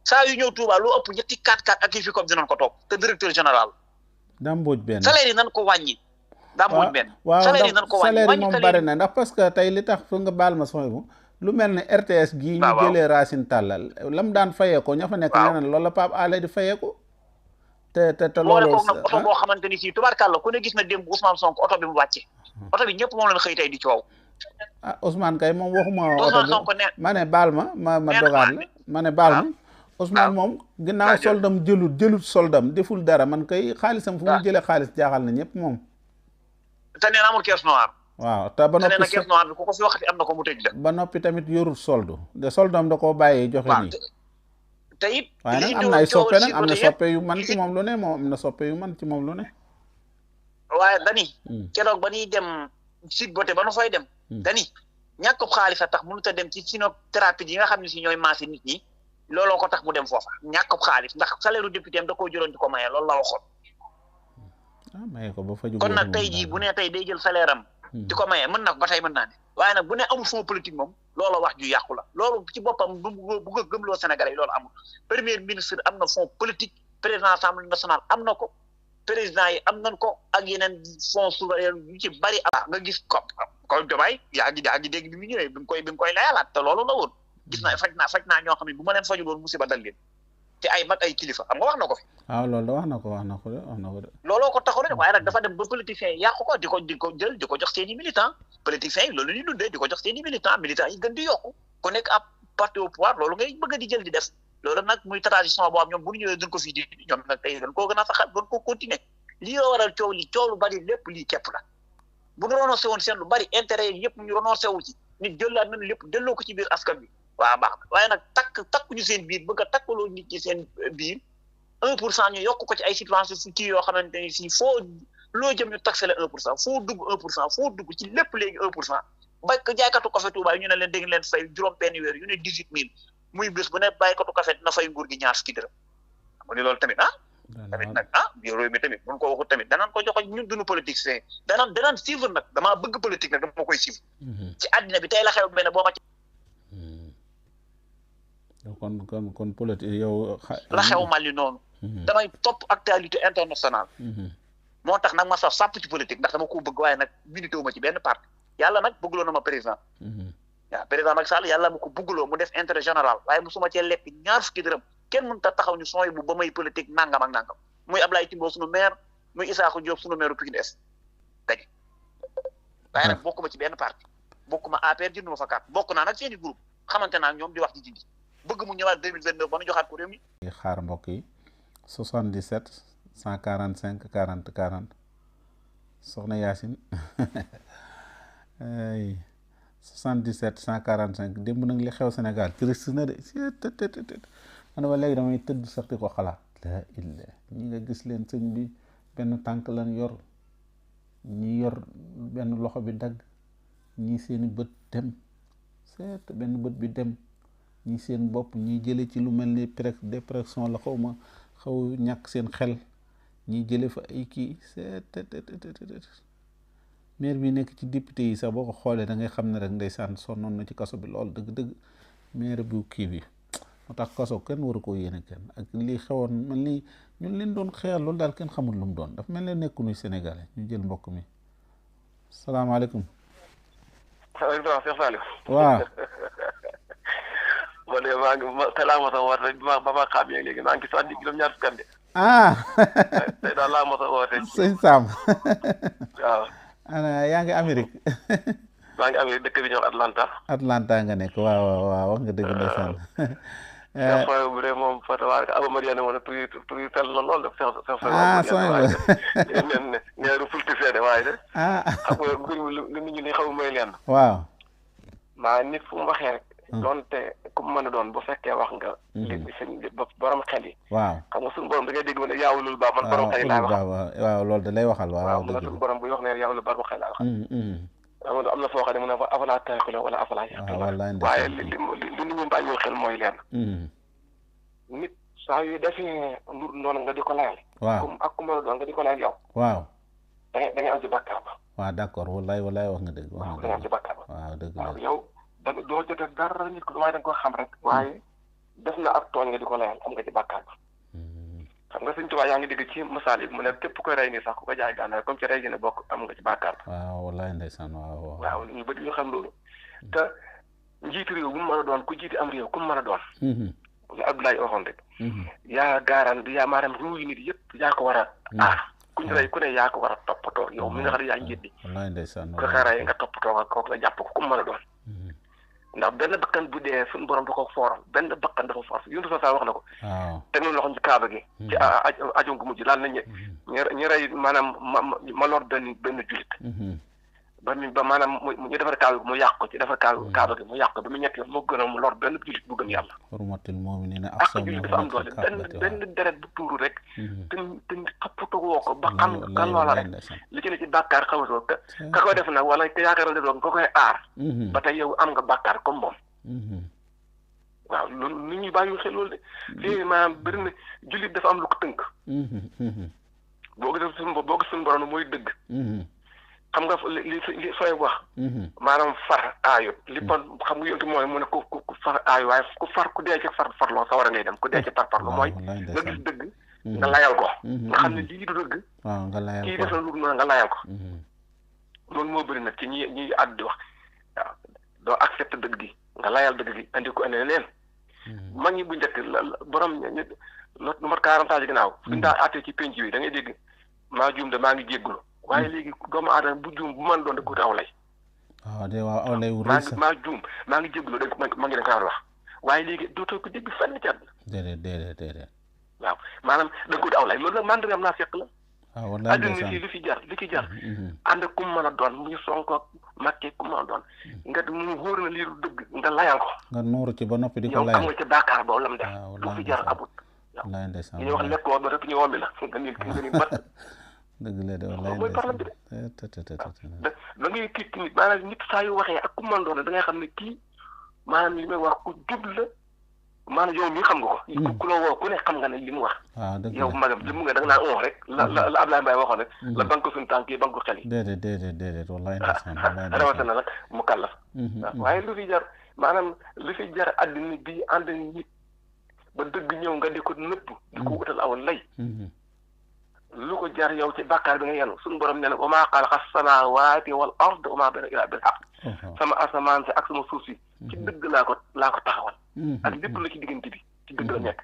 saa yu ñëw Touba lu ëpp ñetti 4x4 ak yi fi comme dinañ ko topp te directeur général Dame Mbodj benn salaire yi nan ko wàññi Dame Mbodj benn salaire yi nan ko wàññi salaire yi moom bari na ndax parce que tey li tax fu nga baal ma sooy bu lu mel ne RTS gii ñu jëlee Racine Talla lam daan fayee ko ña fa nekk ñeneen loolu la Pape Alé di fayee ko te loolu ko nag oto boo xamante ni si tubaarkàlla ku ne gis na démb Ousmane Sonko oto bi mu wàcce oto bi ñëpp moom lañ xëy tey di coow Ousmane kay moom waxuma oto bi ma ne baal ma dogaat la ma ne baal ma Ousmane moom ginnaaw soldam jëlut soldam deful dara man kay xaalisam fu mu jëlee xaalis jaaxal na ñëpp moom te nee na amul caisse noire waaw te ba noppi caisse noire bi ku ko fi waxati am na ko mu tëj la ba noppi tamit yorul soldu de soldam da koo bàyyee joxe nii te it waaye nag am na ay soppe nag am na soppe yu man ci moom lu ne moom am na soppe yu man ci moom lu ne waaye dani keroog ba ñuy dem site bote ba nu fay dem dani ñàkk xaalis a tax mënut a dem ci chinothérapie yi nga xam ne si ñooy maasi nit ñi looloo ko tax mu dem foofa ñàkk xaalis ndax salaire u député am da koo jëloon di ko maye loolu la waxoon maye ko ba fa kon nag tey jii bu ne tey day jël salaire am di ko maye mën na ko ba tey mën naa ne waaye nag bu ne amul fond politique moom loola wax ju yàqu la loolu ci boppam bu ko gëmloo Sénégalais yi loolu amul premier ministre am na fond politique président assemblée nationale am na ko président yi am nañ ko ak yeneen fonds souverain yu ci bari nga gis ko Diomaye yaa ngi dégg bi mu ñëwee bi mu koy layalaat te loolu la woon gis naa faj naa ñoo xam ne bu ma leen fajul woon musiba dal leen te ay mag ay kilifa xam nga wax na ko fi waaw loolu da wax na ko de looloo ko taxaw rek waaye nag dafa dem ba politiciens yi yàqu ko di ko jël di ko jox seen i militants politiciens yi loolu ñuy dundee di ko jox seen i militants yi gën di yokku ku nekk ab parti au pouvoir loolu ngay bëgg di jël di def loolu nag muy tradition boo am ñoom bu ñu ñëwee dañ ko fii di ñoom nag tey dañ koo gën a saxal dañ ko continuer lii la waral coow lu bari lépp lii képp la bu ñu renoncé woon seen lu bari intérêt yi yëpp ñu renoncé wu ci nit jëllaat nañu lépp delloo ko ci biir askan bi waaw baax na waaye nag takkuñu seen biir bëgg a takkaloo nit ñi seen biir 1% ñu yokk ko ci ay situations kii yoo xamante ni si foo loo jëm ñu taxé la 1% foo dugg 1% foo dugg ci lépp léegi 1% ba jaaykatu café Touba ñu ne leen dégg leen fay juróom benn weer yu ne 18000 muy bés bu ne bàyyikatu café dina fay nguur gi ñaar fukki dërëm xam nga loolu tamit tamit nag réew mi tamit buñ ko waxut tamit danaan ko joxo ñun duñu politique c'est danaan suivre nag damaa bëgg politique nag dama koy suivre ci àddina bi tey la xew benn boo ma kon politique yow la xew Mali noonu damay topp actualité internationale moo tax nag ma saf sàpp ci politique ndax dama ko bëgg waaye nag milité ma ci benn parti yàlla nag bëggloo na ma président waaw président Macky Sall yàlla ma ko bëggloo mu def intérêt général waaye musuma cee lekk ñaar fukki dërëm kenn mënut a taxaw ñu sooy bu ba may politique nangam ak nangam muy Ablaye Timbo sunu maire muy Issakha Diop sunu maire Pikine Est dañu waaye nag bokkuma ci benn parti bokkuma APR jënduma fa carte bokk naa nag seeni groupe xamante naa ak ñoom di wax ci jindi bëgg mu ñëwaat 2029 ba nu joxaat ko réew mi xaar mbokk yi 77 145 40 40 soxna Yacine ay 77 145 démb nag li xew Sénégal triste na de man ba léegi damay tëdd sax di ko xalaat la illa ñi nga gis leen sëñ bi benn tànk lan yor ñi yor benn loxo bi dagg ñi seeni bët dem seet benn bët bi dem ñi seen bopp ñi jële ci lu mel ni dépression la xaw ñàkk seen xel ñi jële fa ay kii seet maire bi nekk ci député yi sax boo ko xoolee da ngay xam ne rek ndeysaan sonnoon na ci kaso bi lool dëgg-dëgg maire bu kii bi moo tax kaso kenn waru koo yéene kenn ak lii xewoon mel ni ñun leen doon xeexal loolu daal kenn xamul lu mu doon dafa mel ne nekkuñu Sénégalais ñu jël mbokk mi salaamaaleykum. waaleykum salaam Cheikh Saliou. waaw. man de maa ngi te laa mos a woote ba ma xam léegi maa ngi ci juróom-ñaar fukki at de. tey daal laa mos a woote. sëñ Sam. waaw. ana yaa ngi Amérique. maa ngi Amérique dëkk bi ñëw Atlanta. Atlanta nga nekk waaw wax nga dëgg ndeysaan. sooy bu dee moom fa tabaaraka Aba Mariana moom tur tel la lool def neeru fulti seede waaye de xam nga mbir mi lu nit ñi li xaw may leen waaw maa nit fu mu waxee rek doonte ku mën a doon bu fekkee wax nga li seen borom xel yi waaw xam nga suñu borom da ngay dégg ne yaawulul baa man borom xel yi laay wax waaw loolu da lay waxal waaw mu ne suñu borom buy wax ne yaawulul borom xel laay wax am na foo xam ne mu ne afalaa taaqiluun wala afalaa yaqiluun waaye li nit ñi bàyyiwul xel mooy leen nit saa yu defee lu noonu nga di ko layal waaw ak ku mën a doon nga di ko layal yow waaw da ngay am ci bàkkaar ba waaw d'accord wallaay wax nga dëgg waaw da ngay am ci bàkkaar ba waaw dëgg waaw yow da doo jotee dara nit ko waaye da nga ko xam rek waaye def na ak tooñ nga di ko layal am nga ci bàkkaar ba xam nga Sëñ Tuubaa yaa ngi dégg ci misaal yi mu ne képp koy rey nii sax ku ko jaay gànnaar comme ci rey gi ne bokk am nga ci bàkkaar ba waaw wallaay ndeysaan waaw ñu bëri ñu xam loolu te njiitu réew bu mu mën a doon ku jiite am réew ku mu mën a doon li Abdoulaye waxoon rek yaa gaaraan yaa maanaam ruuy nit yëpp yaa ko war a aar ku ñu rey ku ne yaa ko war a toppatoo yow mi nga xam ne yaa njiit bi wallaay ndeysaan ko xaaree nga toppatoo nga kooku la jàpp ko ku mu mën a doon ndax benn bakkan bu dee suñu borom da ko fooral benn bakkan dafa foor yuntu sa wax na ko teg na loxo ci kaaba gi ci ajoom gu mujj laal nañ ñu rey maanaam ma lor benn julit ba maanaam ñu defar kaaba gi mu yàq ko ci defar kaaba gi mu yàq ko ba mu ñetti yoon moo gën a mu lor benn julit bu gëm yàlla hurmatul mu'minina ak julit dafa am doole benn deret bu tuuru rek te xappatoo woo ko ba xam kan loola rek li ci ne ci bàkkaar xamatoo ka koy def nag wala te yaakaaral def nga koy aar ba tey yow am nga bàkkaar comme moom waaw loolu nit ñi bàyyi xel loolu de fii maanaam bëri na jullit dafa am lu ko tënk boo gis suñu borom mooy dëgg xam nga li sooy wax maanaam far aayu li bon xam nga yontu mooy mu ne ku far aayu waaye ku dee ci farloo sa war a ngay dem ku dee ci parparlo mooy nga gis dëgg nga layal ko nga xam ne lii du dëgg nga layal ko kii def na lu noonu nga layal ko loolu moo bëri nag ci ñi àddu di wax waaw doo accepté dëgg gi nga layal dëgg gi andi ko andi leen mag ñi bu njëkk borom lu mat 40 ans ci ginnaaw suñ daa àttee ci penc bi da ngay dégg maa juum de maa ngi jéggulu waaye léegi doomu aadama bu juum bu mën doon da ko aw lay waaw aw lay wu rëy sax maa juum maa ngi jéggulu da ma ngi da ko wax waaye léegi dootoo ko dégg fenn ci àdduna déedéet waaw maanaam da ko aw lay loolu nag mandargam naa fekk la waaw wallaay àdduna fii li fi jar ànd ku mu mën a doon mu ñu Sonko Macky ku mu mën a doon nga mu wóor na lii lu dëgg nga layal ko nga nuuru ci ba noppi di ko yow layal am nga ci bàkkaar boobu la mu def lu fi jar abut wallaay ndeysaan ñu wax lekk ba rek ñu wombi la nga ni bat dëgg la de wallaay mooy problème bi de da ngay kii nit maanaam nit saa yu waxee ak ku mën doon da ngay xam ne kii maanaam li may wax ku jub la maanaam yow mii xam nga ko ku la woo ku ne xam nga ne li mu wax yow magam li mu nga da nga naan on rek la Ablaye Mbaye waxoon rek la banque suñu tànk yi banque xel yi déedéet wallaay ndeysaan rawatina nag mu kàllaf waaye lu fi jar maanaam lu fi jar àddina bi ànd nit ba dëgg ñëw nga di ko nëpp di ko wutal aw lay lu ko jar yow ci bàkkaar bi nga yenu suñu borom nee na wa maa xalaqa samaawaati wal ard wa maa baynahumaa illaa bil haqq sama asamaan si ak sama suuf si ci dëgg laa ko taxawal ak lépp lu ci diggante bi ci dëgg la nekk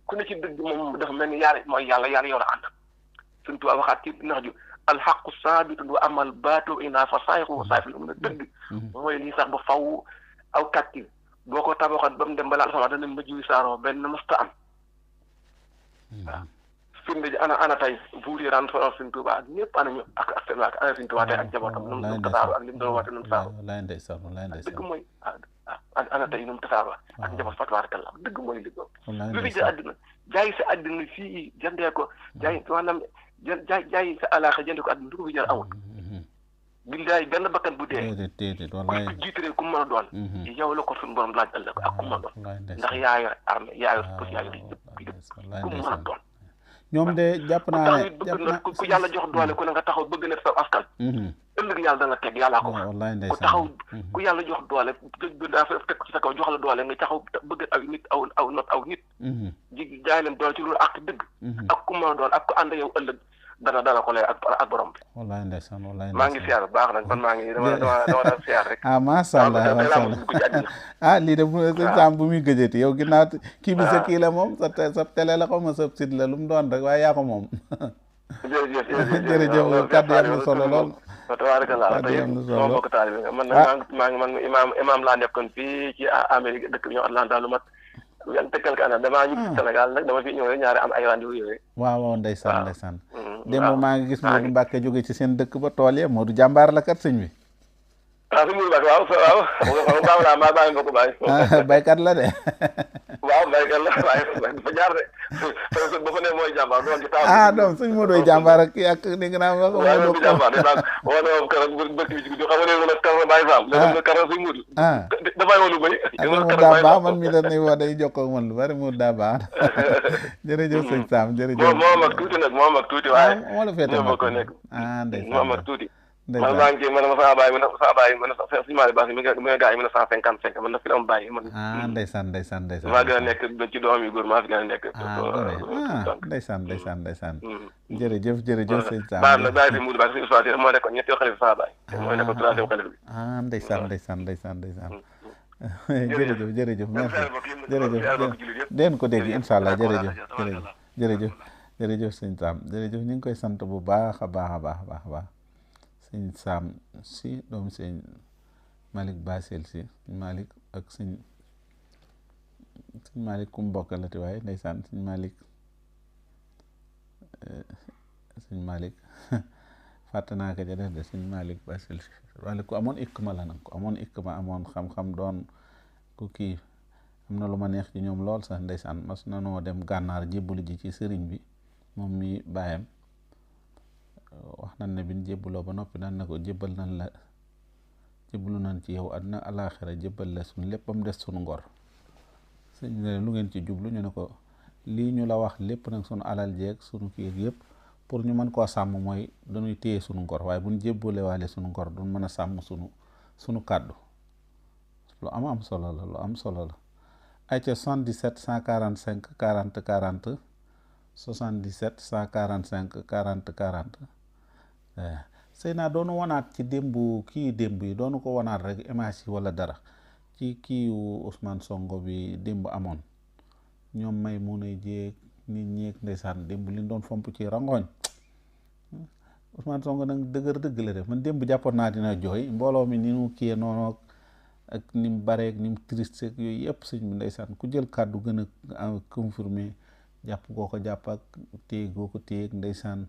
ku ne ci dëgg moom dafa mel ni yàlla mooy yàlla yow la ànd suñu tubaab waxaat ci nax ju alxaqu saabitun wa amal baatu inaa fa saayiqu wa saayiqu lu mun a dëgg mooy lii sax ba faw aw kàttil boo ko tabaxoon ba mu dem balaa alxames dana mujj wi saaroo benn musta am waaw firnde ji ana tey buur yi daan faral Sëñ Tuubaa ak ñëpp ana ñu ak seen waa ana Sëñ Tuubaa tey ak njabootam nu mu tasaaroo ak li mu doon woote nu mu tasaaroo dëgg mooy ana tey nu mu tasaaroo ak njaboot fatwaarkalla dëgg mooy li lu fi ja àddina jaay sa àddina fii jëndee ko jaay maanaam jaay sa alaaxa jëndee ko àddina du ko fi jar amul billaay benn bakkan bu dee ku jiitaree ku mën a doon yow la ko suñu borom laaj ëllëg ak ku mën a doon ndax yaa yor armée yaa yor poste yaa yor yëpp ku mën a doon ñoom de jàpp naa ne ku yàlla jox doole ku ne nga taxaw bëgg na sa askan ëllëg yàlla dana teg yàllaa ko wax ku taxaw ku yàlla jox doole daa fa teg ci sa kaw jox la doole nga taxaw bëgg aw nit aw nit ji jaay leen doole ci loolu ak dëgg ak ku mën a doon ak ku ànd yow ëllëg dana ko lay ak borom bi wallaay ndeysaan maa ngi siyaar bu baax nag man maa ngi dama daan siyaar rek macha allah lii de bu muy gëjëti yow ginnaaw kii bi sa kii la moom sa télé la xaw ma sa site la lu mu doon rek waaye yaa ko moom jërëjëf kàddu yi am na solo lool tabaarakallah tey sama mbokk taalibe nga man nag maa ngi imam laa nekkoon fii ci Amérique dëkk bi ñoo Atlanta lu mat yan te quelque année damaa ñibbi Sénégal nag dama fi ñëw rek ñaari am ay rendez-vous yooyu. waaw ndeysaan ndeysaan. démb maa ngi gis Modou Mbacke jóge ci seen dëkk ba tool ya Modou jàmbaar la kat sëñ bi. sëñ Modou Mbacke waaw xam nga bàyyi ma ko bàyyi. baykat la de. waaw baykat la waaye dafa jaar de ba fa ne mooy jàmbaar doon ci taal. donc sëñ Modou jàmbaar ak kii ak dégg naa wax. waaw loolu jàmbaar de daal wala moom keroog bëkk bi ci guddi xam nga ne mën a kar bàyyi faam. léegi kar sëñ Modou. dafay woon lu bëri. Modou daa baax man mi dañuy wax day jokkoo ak man lu bari Modou daa baax. jërëjëf sëñ Sam jërëjëf. moo mag tuuti nag moo mag tuuti waaye. moo la féete mag ko nekk. ndeysaan moo mag tuuti. man maa ngi ci man ma saa bàyyi man suñu maali baas mi nga gaa yi 1955 man na fi la am bàyyi man ndeysaan maa gën a nekk ci doom yi góor maa fi gën a nekk ndeysaan jërëjëf sëñ Sam baax na bàyyi fi Moudou Ba suñu histoire moo nekkoon ñetti xalifa saa bàyyi mooy nekkoon troisième xalifa bi ndeysaan jërëjëf merci jërëjëf den ko dégg incha allah jërëjëf sëñ Sam jërëjëf ñu ngi koy sant bu baax a baax sëñ Sam si doomu sëñ Malick Basel si Malick ak sëñ Malick ku mbokkalati waaye ndeysaan sëñ Malick fàtte naa ko ja def de sëñ Malick Basel si wala ku amoon ikma la nag ku amoon ikma amoon xam-xam doon ku kii am na lu ma neex ci ñoom lool sax ndeysaan mas na noo dem gànnaar jébbalu ji ci sëriñ bi moom mi bàyyam wax nañ ne bin jébbaloo ba noppi daan na ko jébbalu nañ ci yow àddina alaaxira jébbal la suñ lépp ba mu des suñu ngor sëñ ne lu ngeen ci jublu ñu ne ko lii ñu la wax lépp nag suñu alal jeeg suñu kii yëpp pour ñu mën koo sàmm mooy dañuy téye suñu ngor waaye buñ jébbale waale suñu ngor duñ mën a sàmm suñu kàddu lu am solo la ay ca 77 145 40 40 77 145 40 40 sëy naa doonu wanaat ci démb yi doonu ko wanaat rek image yi wala dara ci kiiwu Ousmane Sonko bi démb amoon ñoom may mun a jéeg nit ñeeg ndeysaan démb li doon fomp ci rangooñ Ousmane Sonko nag dëgg la def man démb jàppoon naa dina jooy mbooloo mi ni mu kiyee noonu ak ni mu bareeg ni mu triste ak yooyu yëpp sëñ bi ndeysaan ku jël kàddu gën a confirmé jàpp goo ko jàpp ak téye goo ko téye ndeysaan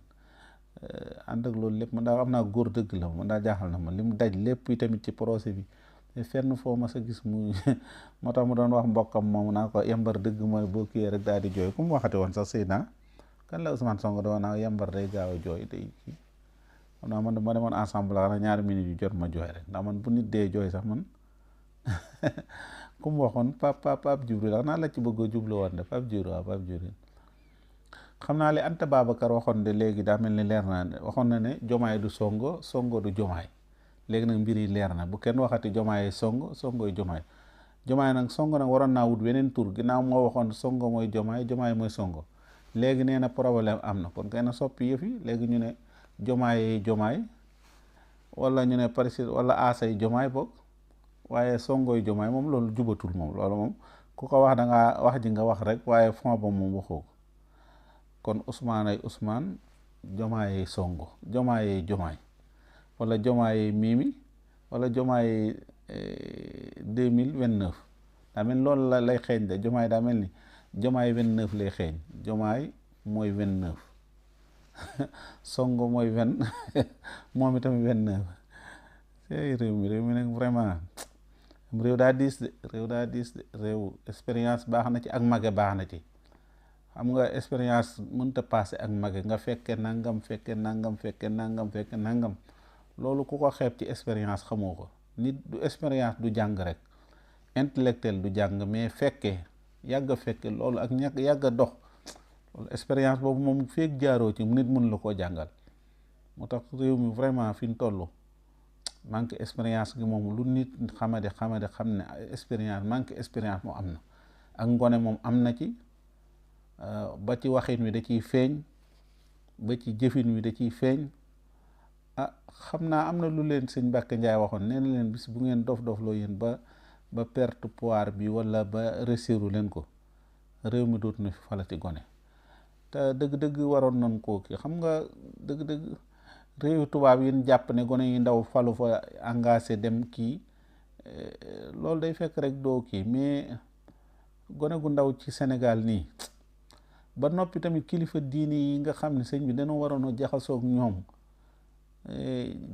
ànd ak loolu lépp man daal am naa góor dëgg la man daal jaaxal na ma li mu daj lépp yi tamit ci procès bi fenn foo ma sa gis mu moo tax mu doon wax mbokkam moom naa ko yambar dëgg mooy boo kiyee rek daal di jooy ku mu waxati woon sax Seydina kan la Ousmane Sonko doon naa yambar day gaaw a jooy day kii xam naa man ma demoon ensemble xanaa ñaari minutes yu jot ma jooy rek ndax man bu nit dee jooy sax man ku mu waxoon Pape Djibril la naa la ci bëgg a jublu woon de Pape Djibril xam naa li Anta Babacar waxoon de léegi daa mel ni leer na waxoon na ne jomaay du songo du jomaay léegi nag mbir yi leer na bu kenn waxati jomaay songoy jomaay nag songo nag waroon naa wut weneen tur ginnaaw moo waxoon songo mooy jomaay mooy songo léegi nee na problème am na kon kay na soppi yëf yi léegi ñu ne jomaay wala ñu ne président wala aasay jomaay boog waaye songoy jomaay moom loolu jubatul moom loolu moom ku ko wax da ngaa wax ji nga wax rek waaye fond ba moom waxoo ko kon Ousmane jomaay songo jomaay wala jomaay Mimi wala jomaay 2029 daa mel loolu la lay xeeñ de jomaay daa mel ni jomaay 29 lay xeeñ jomaay mooy 29 songo mooy 20 moom itam 29 réew mi nag vraiment réew daa diis de réew expérience baax na ci ak mage baax na ci xam nga expérience mënta passé ak mage nga fekke nangam loolu ku ko xeeb ci expérience xamoo ko nit du expérience du jàng rek intellectuel du jàng mais fekke yàgg a fekke loolu ak ñàkk yàgg a dox loolu expérience boobu moom feek jaaroo ci nit mën la koo jàngal moo tax réew mi vraiment fi ñu toll manque expérience gi moom lu nit xamade xam ne expérience manque expérience moom am na ak ngone moom am na ci ba ci waxin wi da ciy feeñ ba ci jëfin wi da ciy feeñ xam naa am na lu leen sëñ Mbàkke Njaay waxoon nee na leen bis bu ngeen dof loo yéen ba perte pouvoir bi wala ba réussiru leen ko réew mi dootu na fi falati gone te dëgg-dëgg waroon nañ koo kii xam nga dëgg-dëgg réew tubaab yi jàpp ne gone yi ndaw falu fa engagé dem kii loolu day fekk rek doo kii mais gone gu ndaw ci Sénégal nii ba noppi tamit kilifa diini yi nga xam ne sëñ bi dañoo waroon a jaxasoog ñoom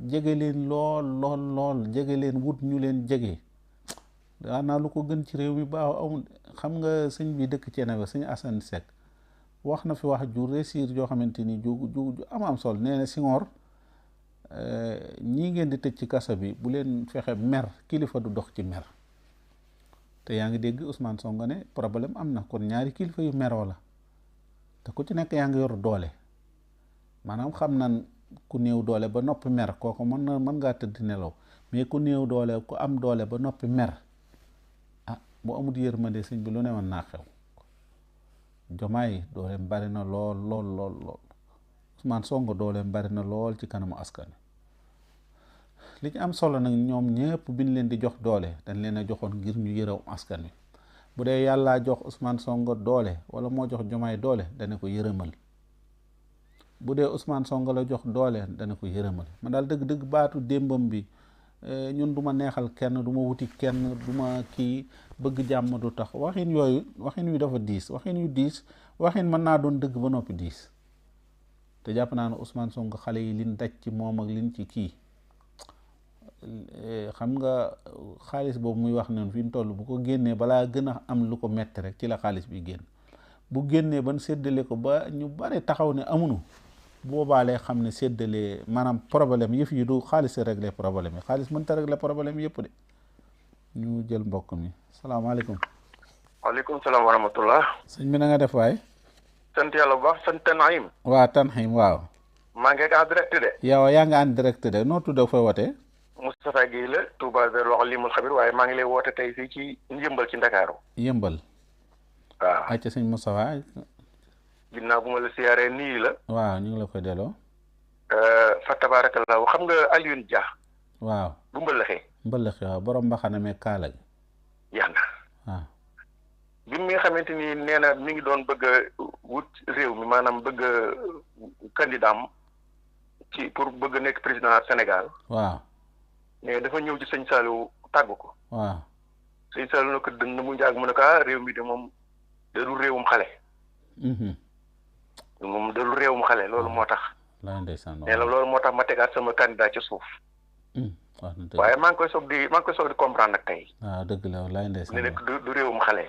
jege leen lool jege leen wut ñu leen jege daanaa lu ko gën ci réew mi baax amul. xam nga sëñ bi dëkk Thiénaba sëñ Assane Seck wax na fi wax ju réussir joo xamante ni ju am sol nee na Senghor ñii ngeen di tëj ci kaso bi bu leen fexe mer kilifa du dox ci mer te yaa ngi dégg Ousmane Sonko ne problème am na kon ñaari kilifa yu meroo la te ku ci nekk yaa ngi yor doole maanaam xam nan ku néew doole ba noppi mer kooku mën ngaa tëdd nelaw mais ku néew doole ku am doole ba noppi mer bu amul yërmande sëñ bi lu ne woon naa xew. Jomaay dooleem bari na lool Ousmane Sonko dooleem bari na lool ci kanamu askan li ci am solo nag ñoom ñëpp biñ leen di jox doole dañ leen a joxoon ngir ñu yërëm askan wi bu dee yàllaa jox Ousmane Sonko doole wala moo jox Jomaay doole dana ko yërëmal bu dee Ousmane Sonko la jox doole dana ko yërëmal man daal dëgg baatu démbam bi ñun du ma neexal kenn du ma wuti kenn du ma kii bëgg jàmm du tax waxin yooyu waxin wi dafa diis waxin yu diis waxin mën naa doon dëgg ba noppi diis te jàpp naa ne Ousmane Sonko xale yi liñ daj ci moom ak liñ ci kii xam nga xaalis boobu muy wax noonu fi mu toll bu ko génnee balaa gën a am lu ko metti rek ci la xaalis bi génn bu génnee ban séddale ko ba ñu bari taxaw ne amunu boobaa lay xam ne séddale maanaam problème yëf yi du xaalis réglé problème yi xaalis mënta réglé problème yëpp de ñu jël mbokk mi salaamaaleykum. waaleykum salaam wa rahmatullah. sëñ bi na nga def waay. sant yàlla bu baax sant Tanhim. waaw Tanhim waaw. maa ngi en direct de. yow yaa ngi en direct de noo tudd fooy wootee. Moustapha Guèye la Touba Zero wax limul xabir waaye maa ngi lay woote tey fii ci Yëmbal ci Ndakaaru. Yëmbal. waaw ayca sëñ Moustapha. ginnaaw bu ma la siyaaree nii la. waaw ñu ngi la koy delloo. fa tabarakallah xam nga Alioune Dia. waaw bu mbëllëxee. mbëllëxee waaw borom mbaxana mee kaala gi. yaa na. waaw. bi mi nga xamante ni nee na mi ngi doon bëgg a wut réew mi maanaam bëgg a candidat am ci pour bëgg a nekk président Sénégal. waaw. mais dafa ñëw ci sëñ Saliou tàggu ko. waaw. sëñ Saliou na ko dënn mu njaag mu ne ko réew mi de moom dalul réewum xale. moom dalul réewum xale loolu moo tax. nee na loolu moo tax ma tegaat sama candidat ci suuf. waaye maa ngi koy soog di comprendre nag tey. waaw dëgg la walaay ndeysaan. ne nekk du réewum xale.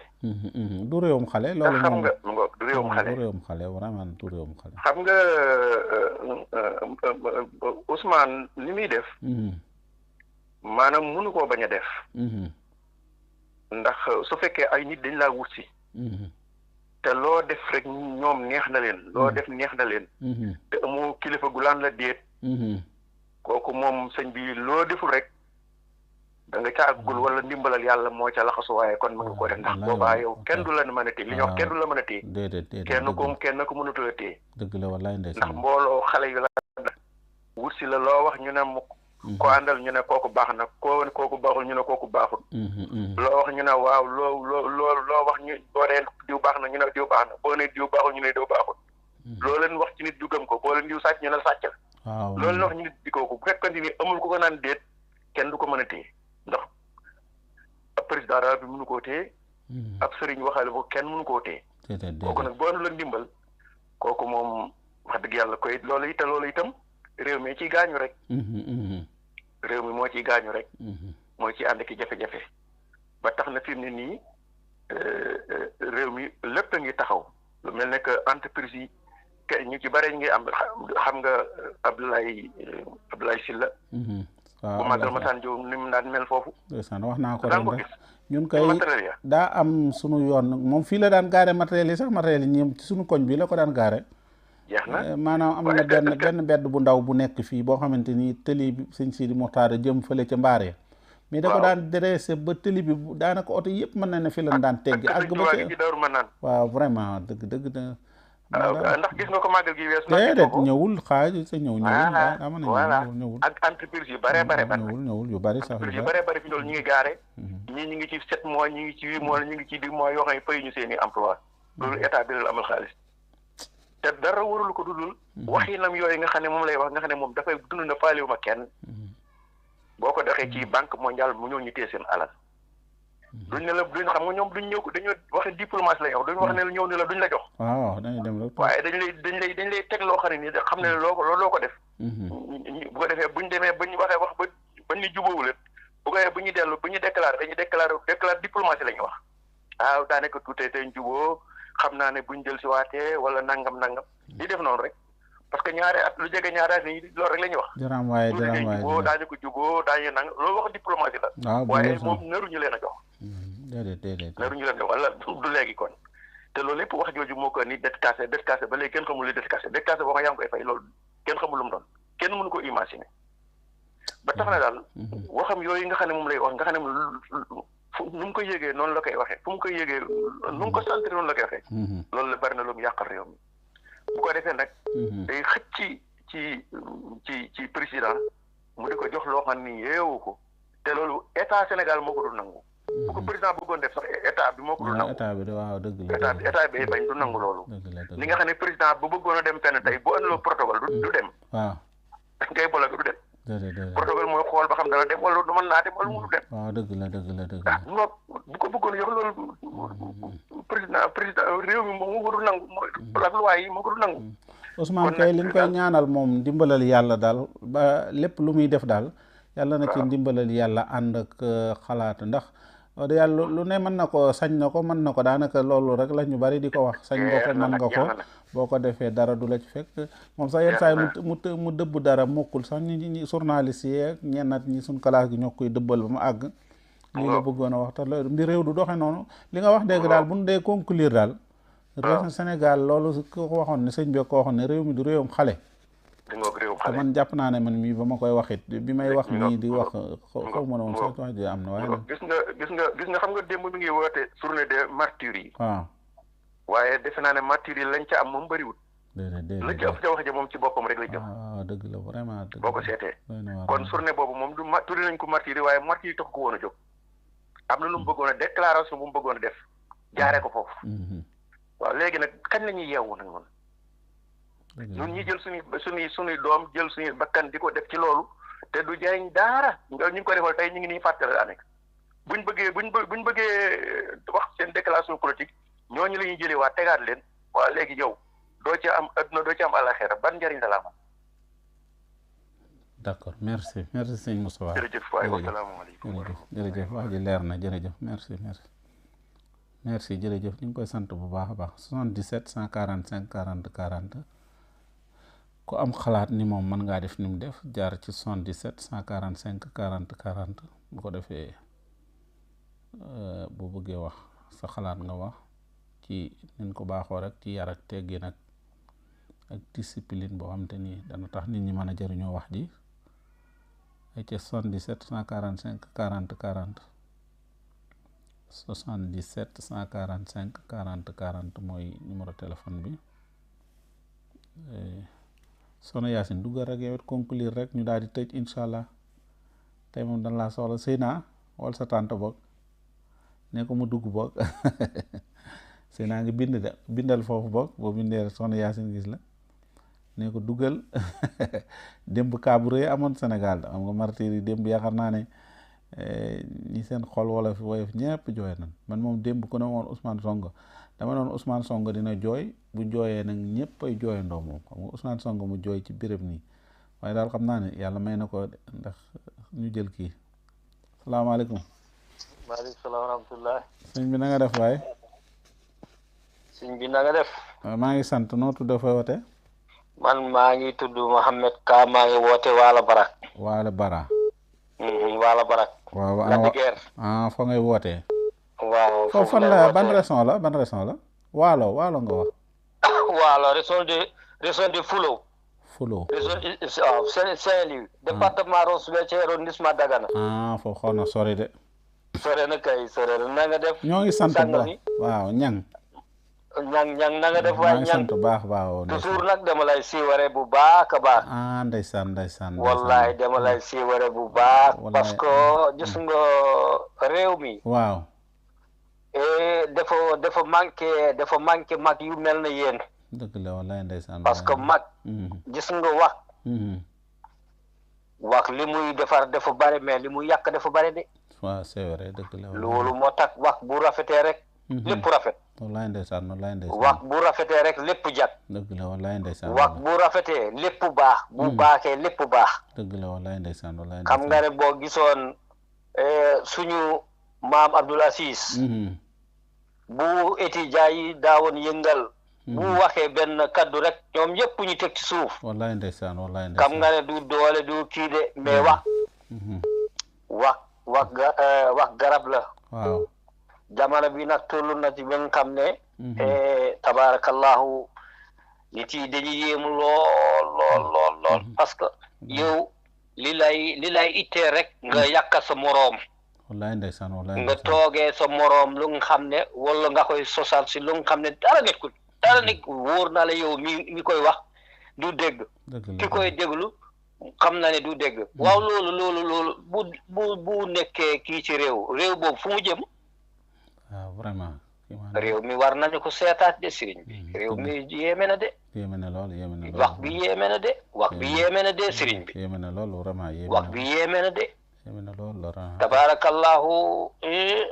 du réewum xale. loolu xam nga du réewum xale. du réewum xale vraiment du réewum xale. xam nga Ousmane li muy def. maanaam mënu koo bañ a def. ndax su fekkee ay nit dañ laa wut si. te loo def rek ñoom neex na leen. loo def neex na leen. te amoo kilifa gu laan la déet. kooku moom sëñ bi loo deful rek da nga ca àggul wala ndimbalal yàlla moo ca laxasu waaye kon mën nga ko def ndax boobaa yow kenn du la mën a téye li ñuy wax kenn du la mën a téye. déedéet kenn ko mënatul a téye. dëgg la wallaay ndeysaan. ndax mbooloo xale yu la wut si la loo wax ñu ne mu ko àndal ñu ne kooku baax na kooku baaxul ñu ne kooku baaxul. loo wax ñu ne waaw loo wax ñu boo nee diw baax na ñu ne diw baax na boo nee diw baaxul ñu ne diw baaxul. loo leen wax ci nit du gëm ko boo leen diw sàcc ñu ne sàcc la. waaw loolu la wax ñu nit di kooku bu fekkante ni amul ku ko naan déet kenn du ko mën a téye ndax ab président daal bi mënu koo téye. ab sëriñ waxale ko kenn mënu koo téye. kooku nag boo la ndimbal kooku moom wax dëgg yàlla koy loolu itam réew mi ciy gaañu rek. réew mi moo ciy gaañu rek. moo ciy ànd ki jafe-jafe ba tax na fi mu ne nii réew mi lépp a ngi taxaw lu mel ne que entreprise yi. ñu ci bare ngi am xam nga Abdoulaye Sylla. waaw bu magal Masane Diop ni mu daan mel foofu. ndeysaan wax naa ko ren ñun koy daa am sunu yoon moom fii la daan gaare matériel yi sax matériel yi ñoom ci sunu koñ bi la ko daan gaare. jeex na maanaam am na benn bedd bu ndaw bu nekk fii boo xamante ni tëli bi sëñ Sidi Moxtaar jëm fële ca mbaar ya mais da ko daan dressé ba tëli bi daanaka oto yëpp mën na ne fi lañ daan teggi ak ba ca waaw vraiment dëgg ndax gis nga ko màggal gi weesu. déedéet ñëwul xaaj sa ñëw ñëwul ak entreprise yu bare ñëwul yu bari sax entreprise yu bare fi loolu ñu ngi gaare ñii ñu ngi ci 7 mois ñu ngi ci 8 mois ñu ngi ci 10 mois yoo xam ne fay ñu seen i emploi loolu état bi la amal xaalis te dara warul ko dudul waxinam yooyu nga xam ne moom lay wax nga xam ne moom dafay dund na faaliwu ma kenn boo ko doxee ci banque mondiale mu ñëw ñu téye seen alal duñ ne la duñ xam nga ñoom duñ ñëw dañoo wax ne diplomatie la ñu wax duñ wax ne la ñëw ne la duñ la jox. waaw dañuy dem rek. waaye dañ lay teg loo xam ne nii xam ne loo ko def. bu ko defee buñ demee ba ñu waxee wax ba ñu jubóowu leen bu ko defee bu ñu dellu bu ñu déclaré dañuy déclaré diplomatie la ñu wax. waaw daanaka tuutee tey jubóo xam naa ne buñ jël si waatee wala nangam di def noonu rek parce que ñaari at lu jege ñaari at nii loolu rek la ñuy wax. jërëm waaye daañu ko jubóo daañu nang loolu wax diplomatie la. waaw waaye moom naruñu leen a jox. déedéet naruñu leen a jox wala du léegi kon. te loolu lépp wax jooju moo ko ni det cassé ba léegi kenn xamul li det cassé boo ko yaa ngi koy fay loolu kenn xamul lu mu doon kenn mënu ko imaginer. ba tax na daal waxam yooyu nga xam ne moom lay wax nga xam ne nu mu ko yëgee noonu la koy waxee fu mu koy yëgee nu mu ko sentir noonu la koy waxee. loolu la bari na lu mu yàqal réew mi. bu ko defee nag. day xëcc ci président mu di ko jox loo xam ni yeewu ko te loolu état Sénégal moo ko dul nangu. bu ko président bëggoon def sax état bi moo ko dul nangu. état bi waaw dëgg la état bi bañ du nangu loolu. li nga xam ne président bu bëggoon a dem fenn tey bu andiloo protocole du dem. waaw ngay boole du dem. protocole mooy xool ba xam dana dem wala du mën naa dem wala mu dem. waaw dëgg la. bu ko bëggoon yox loolu président réew mi moo ko dul nangu mooy ak loi yi moo ko dul nangu. Ousmane kay li ñu koy ñaanal moom ndimbalal yàlla daal ba lépp lu muy def daal yàlla na ci ndimbalal yàlla ànd ak xalaat ndax yàlla lu ne mën na ko sañ na ko mën na ko daanaka loolu rek la ñu bari di ko wax sañ nga ko mën nga ko boo ko defee dara du la ci fekk moom sax yenn saa yi mu dëbb dara mokkul sax ñi journaliste yi ak ñennat ñi suñ classe gi ñoo koy dëbbal ba mu àgg lii la bëggoon a wax te mbir réew du doxe noonu li nga wax dégg daal bu ñu dee conclure daal réew Sénégal loolu ko waxoon ne sëñ bi ko waxoon ne réew mi du réewum xale te man jàpp naa ne man mii ba ma koy waxit bi may wax nii di wax xaw ma ne woon sax wax ji am na waaye gis nga xam nga démb mi ngi woote journée des martyrs yi waaw waaye defe naa ne martyrs yi lañ ca am moom bëriwut déedéet la ci ëpp ca wax ja moom ci boppam rek la jëm waaw dëgg la vraiment boo ko seetee kon journée boobu moom du tuddi nañ ko martyrs yi waaye martyrs yi tax ko woon a jóg am na lu mu bëggoon a déclaration bu mu bëggoon a def jaaree ko foofu waaw léegi nag kañ la ñuy yeewu nag noonu ñun ñi jël suñuy doom jël suñuy bakkan di ko def ci loolu te du jariñ dara nga ñu ngi ko defal tey ñu ngi nii fàttale daa nekk buñ bëggee wax seen déclaration politique ñooñu la ñuy jëlee waa tegaat leen waa léegi yow doo ci am adduna doo ci am àllaxira ban njariñ la am. d'accord merci sëñ Moussa Wade jërëjëf waay wasalaamaaleykum jërëjëf wax ji leer na jërëjëf merci jërëjëf ñu ngi koy sant bu baax a baax 77 145 40 40 ku am xalaat ni moom mën ngaa def ni mu def jaar ci 77 145 40 40 bu ko defee bu bëggee wax sa xalaat nga wax ci niñ ko baaxoo rek ci yar ak teggin ak discipline boo xam te ni dana tax nit ñi mën a jëriñoo wax ji ay ci 77 145 40 40 77 145 40 40 mooy numéro téléphone bi Soxna Yacine duggal rek yow it conclure rek ñu daal di tëj incha allah tey moom dañ laa soxla Seyna wala sa tante boog ne ko mu dugg boog Seyna ngi bind de bindal foofu boog boo bindee Soxna Yacine gis la ne ko duggal démb kaabu rëy amoon Sénégal da xam nga martyr yi démb yaakaar naa ne ñi seen xol wala fi woyof ñëpp jooy nañ man moom démb ku ne woon Ousmane Sonko dama noon Ousmane Sonko dina jooy bu jooyee nag ñëpp ay jooyandoo moom xam nga Ousmane Sonko mu jooy ci béréb nii waaye daal xam naa ne yàlla may na ko ndax ñu jël kii salaamaaleykum. maaleykum salaam wa rahmatulah. sëñ bi na nga def waaye. sëñ bi na nga def. maa ngi sant noo tudd fooy woote. man maa ngi tudd Mohamed Ka maa ngi woote Waala Barak. Waala Bara. Waala Barak. waaw foo ngay wootee. waaw foofu fan la ban région la waalo nga wax. waalo région de Fulo. région Saint-Louis. département Ross Béthio arrondissement Dagana. foofu xaw na sori de. sori na kay sori na nga def. ñoo ngi sant bu baax waaw ñang na nga def waaye ñang sant baax waaw toujours nag dama lay siiware bu baax a baax. ndeysaan wallaay dama lay siiware bu baax. parce que gis nga réew mi. waaw. dafa manqué mag yu mel na yéen. dëgg la wallaay ndeysaan. parce que mag. gis nga wax. wax li muy defar dafa bari mais li muy yàq dafa bari de. waaw c'est vrai dëgg la. loolu moo tax wax bu rafetee rek. lépp rafet. wallaay ndeysaan wallaay ndeysaan. wax bu rafetee rek lépp jag. dëgg la wallaay ndeysaan. wax bu rafetee lépp baax. bu baaxee lépp baax. dëgg la wallaay ndeysaan wallaay xam nga ne boo gisoon suñu maam Abdoul Aziz. bu étudiant yi daawoon yëngal. bu waxee benn kaddu rek ñoom yëpp ñu teg ci suuf. wallaay ndeysaan wallaay ndeysaan. xam nga ne du doole du kii de mais wax garab la. waaw. jamono bi nag toll na ci ba nga xam ne. tabaarakallahu nit yi dañuy yéemu lool parce que yow li lay ittee rek nga yàq sa moroom. wallaay ndeysaan wallaay nga toogee sa moroom lu nga xam ne wala nga koy sosal si lu nga xam ne dara nekkul wóor na la yow mi koy wax du dégg. ki koy déglu xam na ne du dégg. waaw loolu bu nekkee kii ci réew boobu fu mu jëm. waaw vraiment. réew mi war nañu ko seetaat de sëriñ bi. réew mi yéeme na de. yéeme na lool yéeme na lool. wax bi yéeme na de. wax bi yéeme na de sëriñ bi. yéeme na lool vraiment yéeme na. wax bi yéeme na de. yéeme na lool Laurent. tabaarakallahu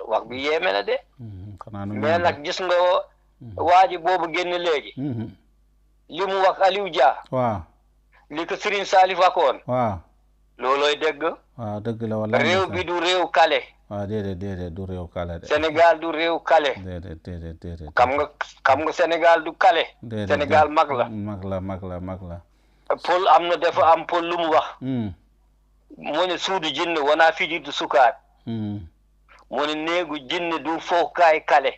wax bi yéeme na de. mais nag gis nga waa ji boobu génn léegi. li mu wax Aliou Dia. waaw. li ko Serigne Salif waxoon. waaw. loolooy dëgg. waaw dëgg la wala. réew bi du réew kale. waaw déedéet du réew kale de. Sénégal du réew kale. déedéet. xam nga Sénégal du kale. Sénégal mag la. mag la. Pël am na dafa am pël lu mu wax. mu ne suudu jinne wanaa fiji du sukaat. mu ne néegu jinne du fookaay kale.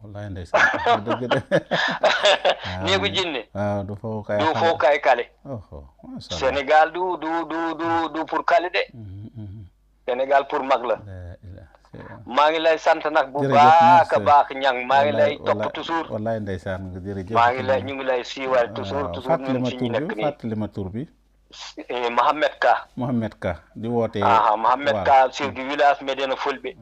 wallaay ndeysaan dëgg de. néegu jinne. waaw du fookaay kale. Sénégal du pour kale de. Sénégal pour mag la. maa ngi lay sant nag bu baax a baax ñang maa ngi lay topp toujours. wallaay ndeysaan jërëjëf. ñu ngi lay siiwal toujours ñun ci ñu nekk nii. fàttali ma tur bi. Mohamed Ka di wootee. Mohamed Ka chef du village Médina Fulbe.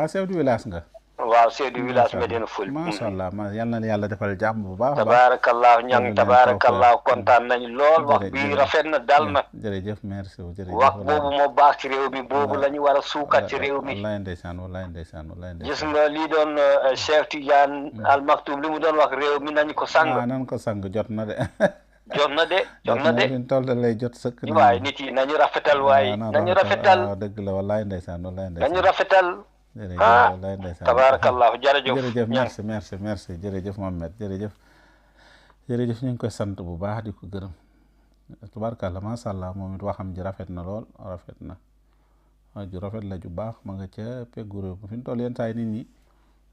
Chef du village nga. waaw chef du village Médina Fulbe. macha allah yal na yàlla defal jàmm bu baax. tabaarakallah ñang tabaarakallah kontaan nañu lool wax bi rafet na dal na. jërëjëf merci jërëjëf. wax boobu moo baax ci réew mi boobu la ñu war a suukat ci réew mi. wallaay ndeysaan. gis nga lii doon Cheikh Tidiane Al Maktoum li mu doon wax réew mi nañu ko sang. nan ko sang jot na de. jot na de. fi toll lay jot sëkk. waaye nit yi nañu rafetal waaye. nañu rafetal dëgg la wallaay ndeysaan. nañu rafetal. wallaay ndeysaan. tabaarakallah jërëjëf merci jërëjëf Mohamed jërëjëf ñu ngi koy sant bu baax di ko gërëm. tabaarakallah macha allah moom it waxam ji rafet na lool rafet na ju rafet la ju baax ma nga ca peggu réew mi fi mu toll yenn saa yi nit ñi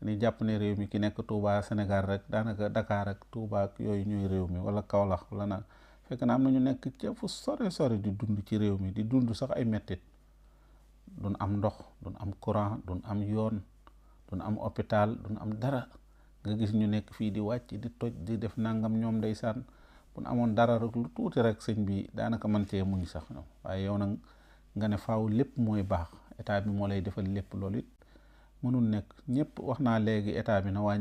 dañuy jàpp ne réew mi ki nekk Touba Sénégal rek daanaka Dakar ak Touba ak yooyu ñooy réew mi wala Kaolack wala nag fekk na am na ñu nekk ca fu sore di dund ci réew mi di dund sax ay mettit duñ am ndox duñ am courant duñ am yoon duñ am hôpital duñ am dara nga gis ñu nekk fii di wàcc di toj di def nangam ñoom ndeysaan bu amoon dara rek lu tuuti rek sëñ bi daanaka mën cee muñ sax ñoom waaye yow nag nga ne faaw lépp mooy baax état bi moo lay defal lépp loolu it mënul nekk ñëpp wax naa léegi état bi na wàññi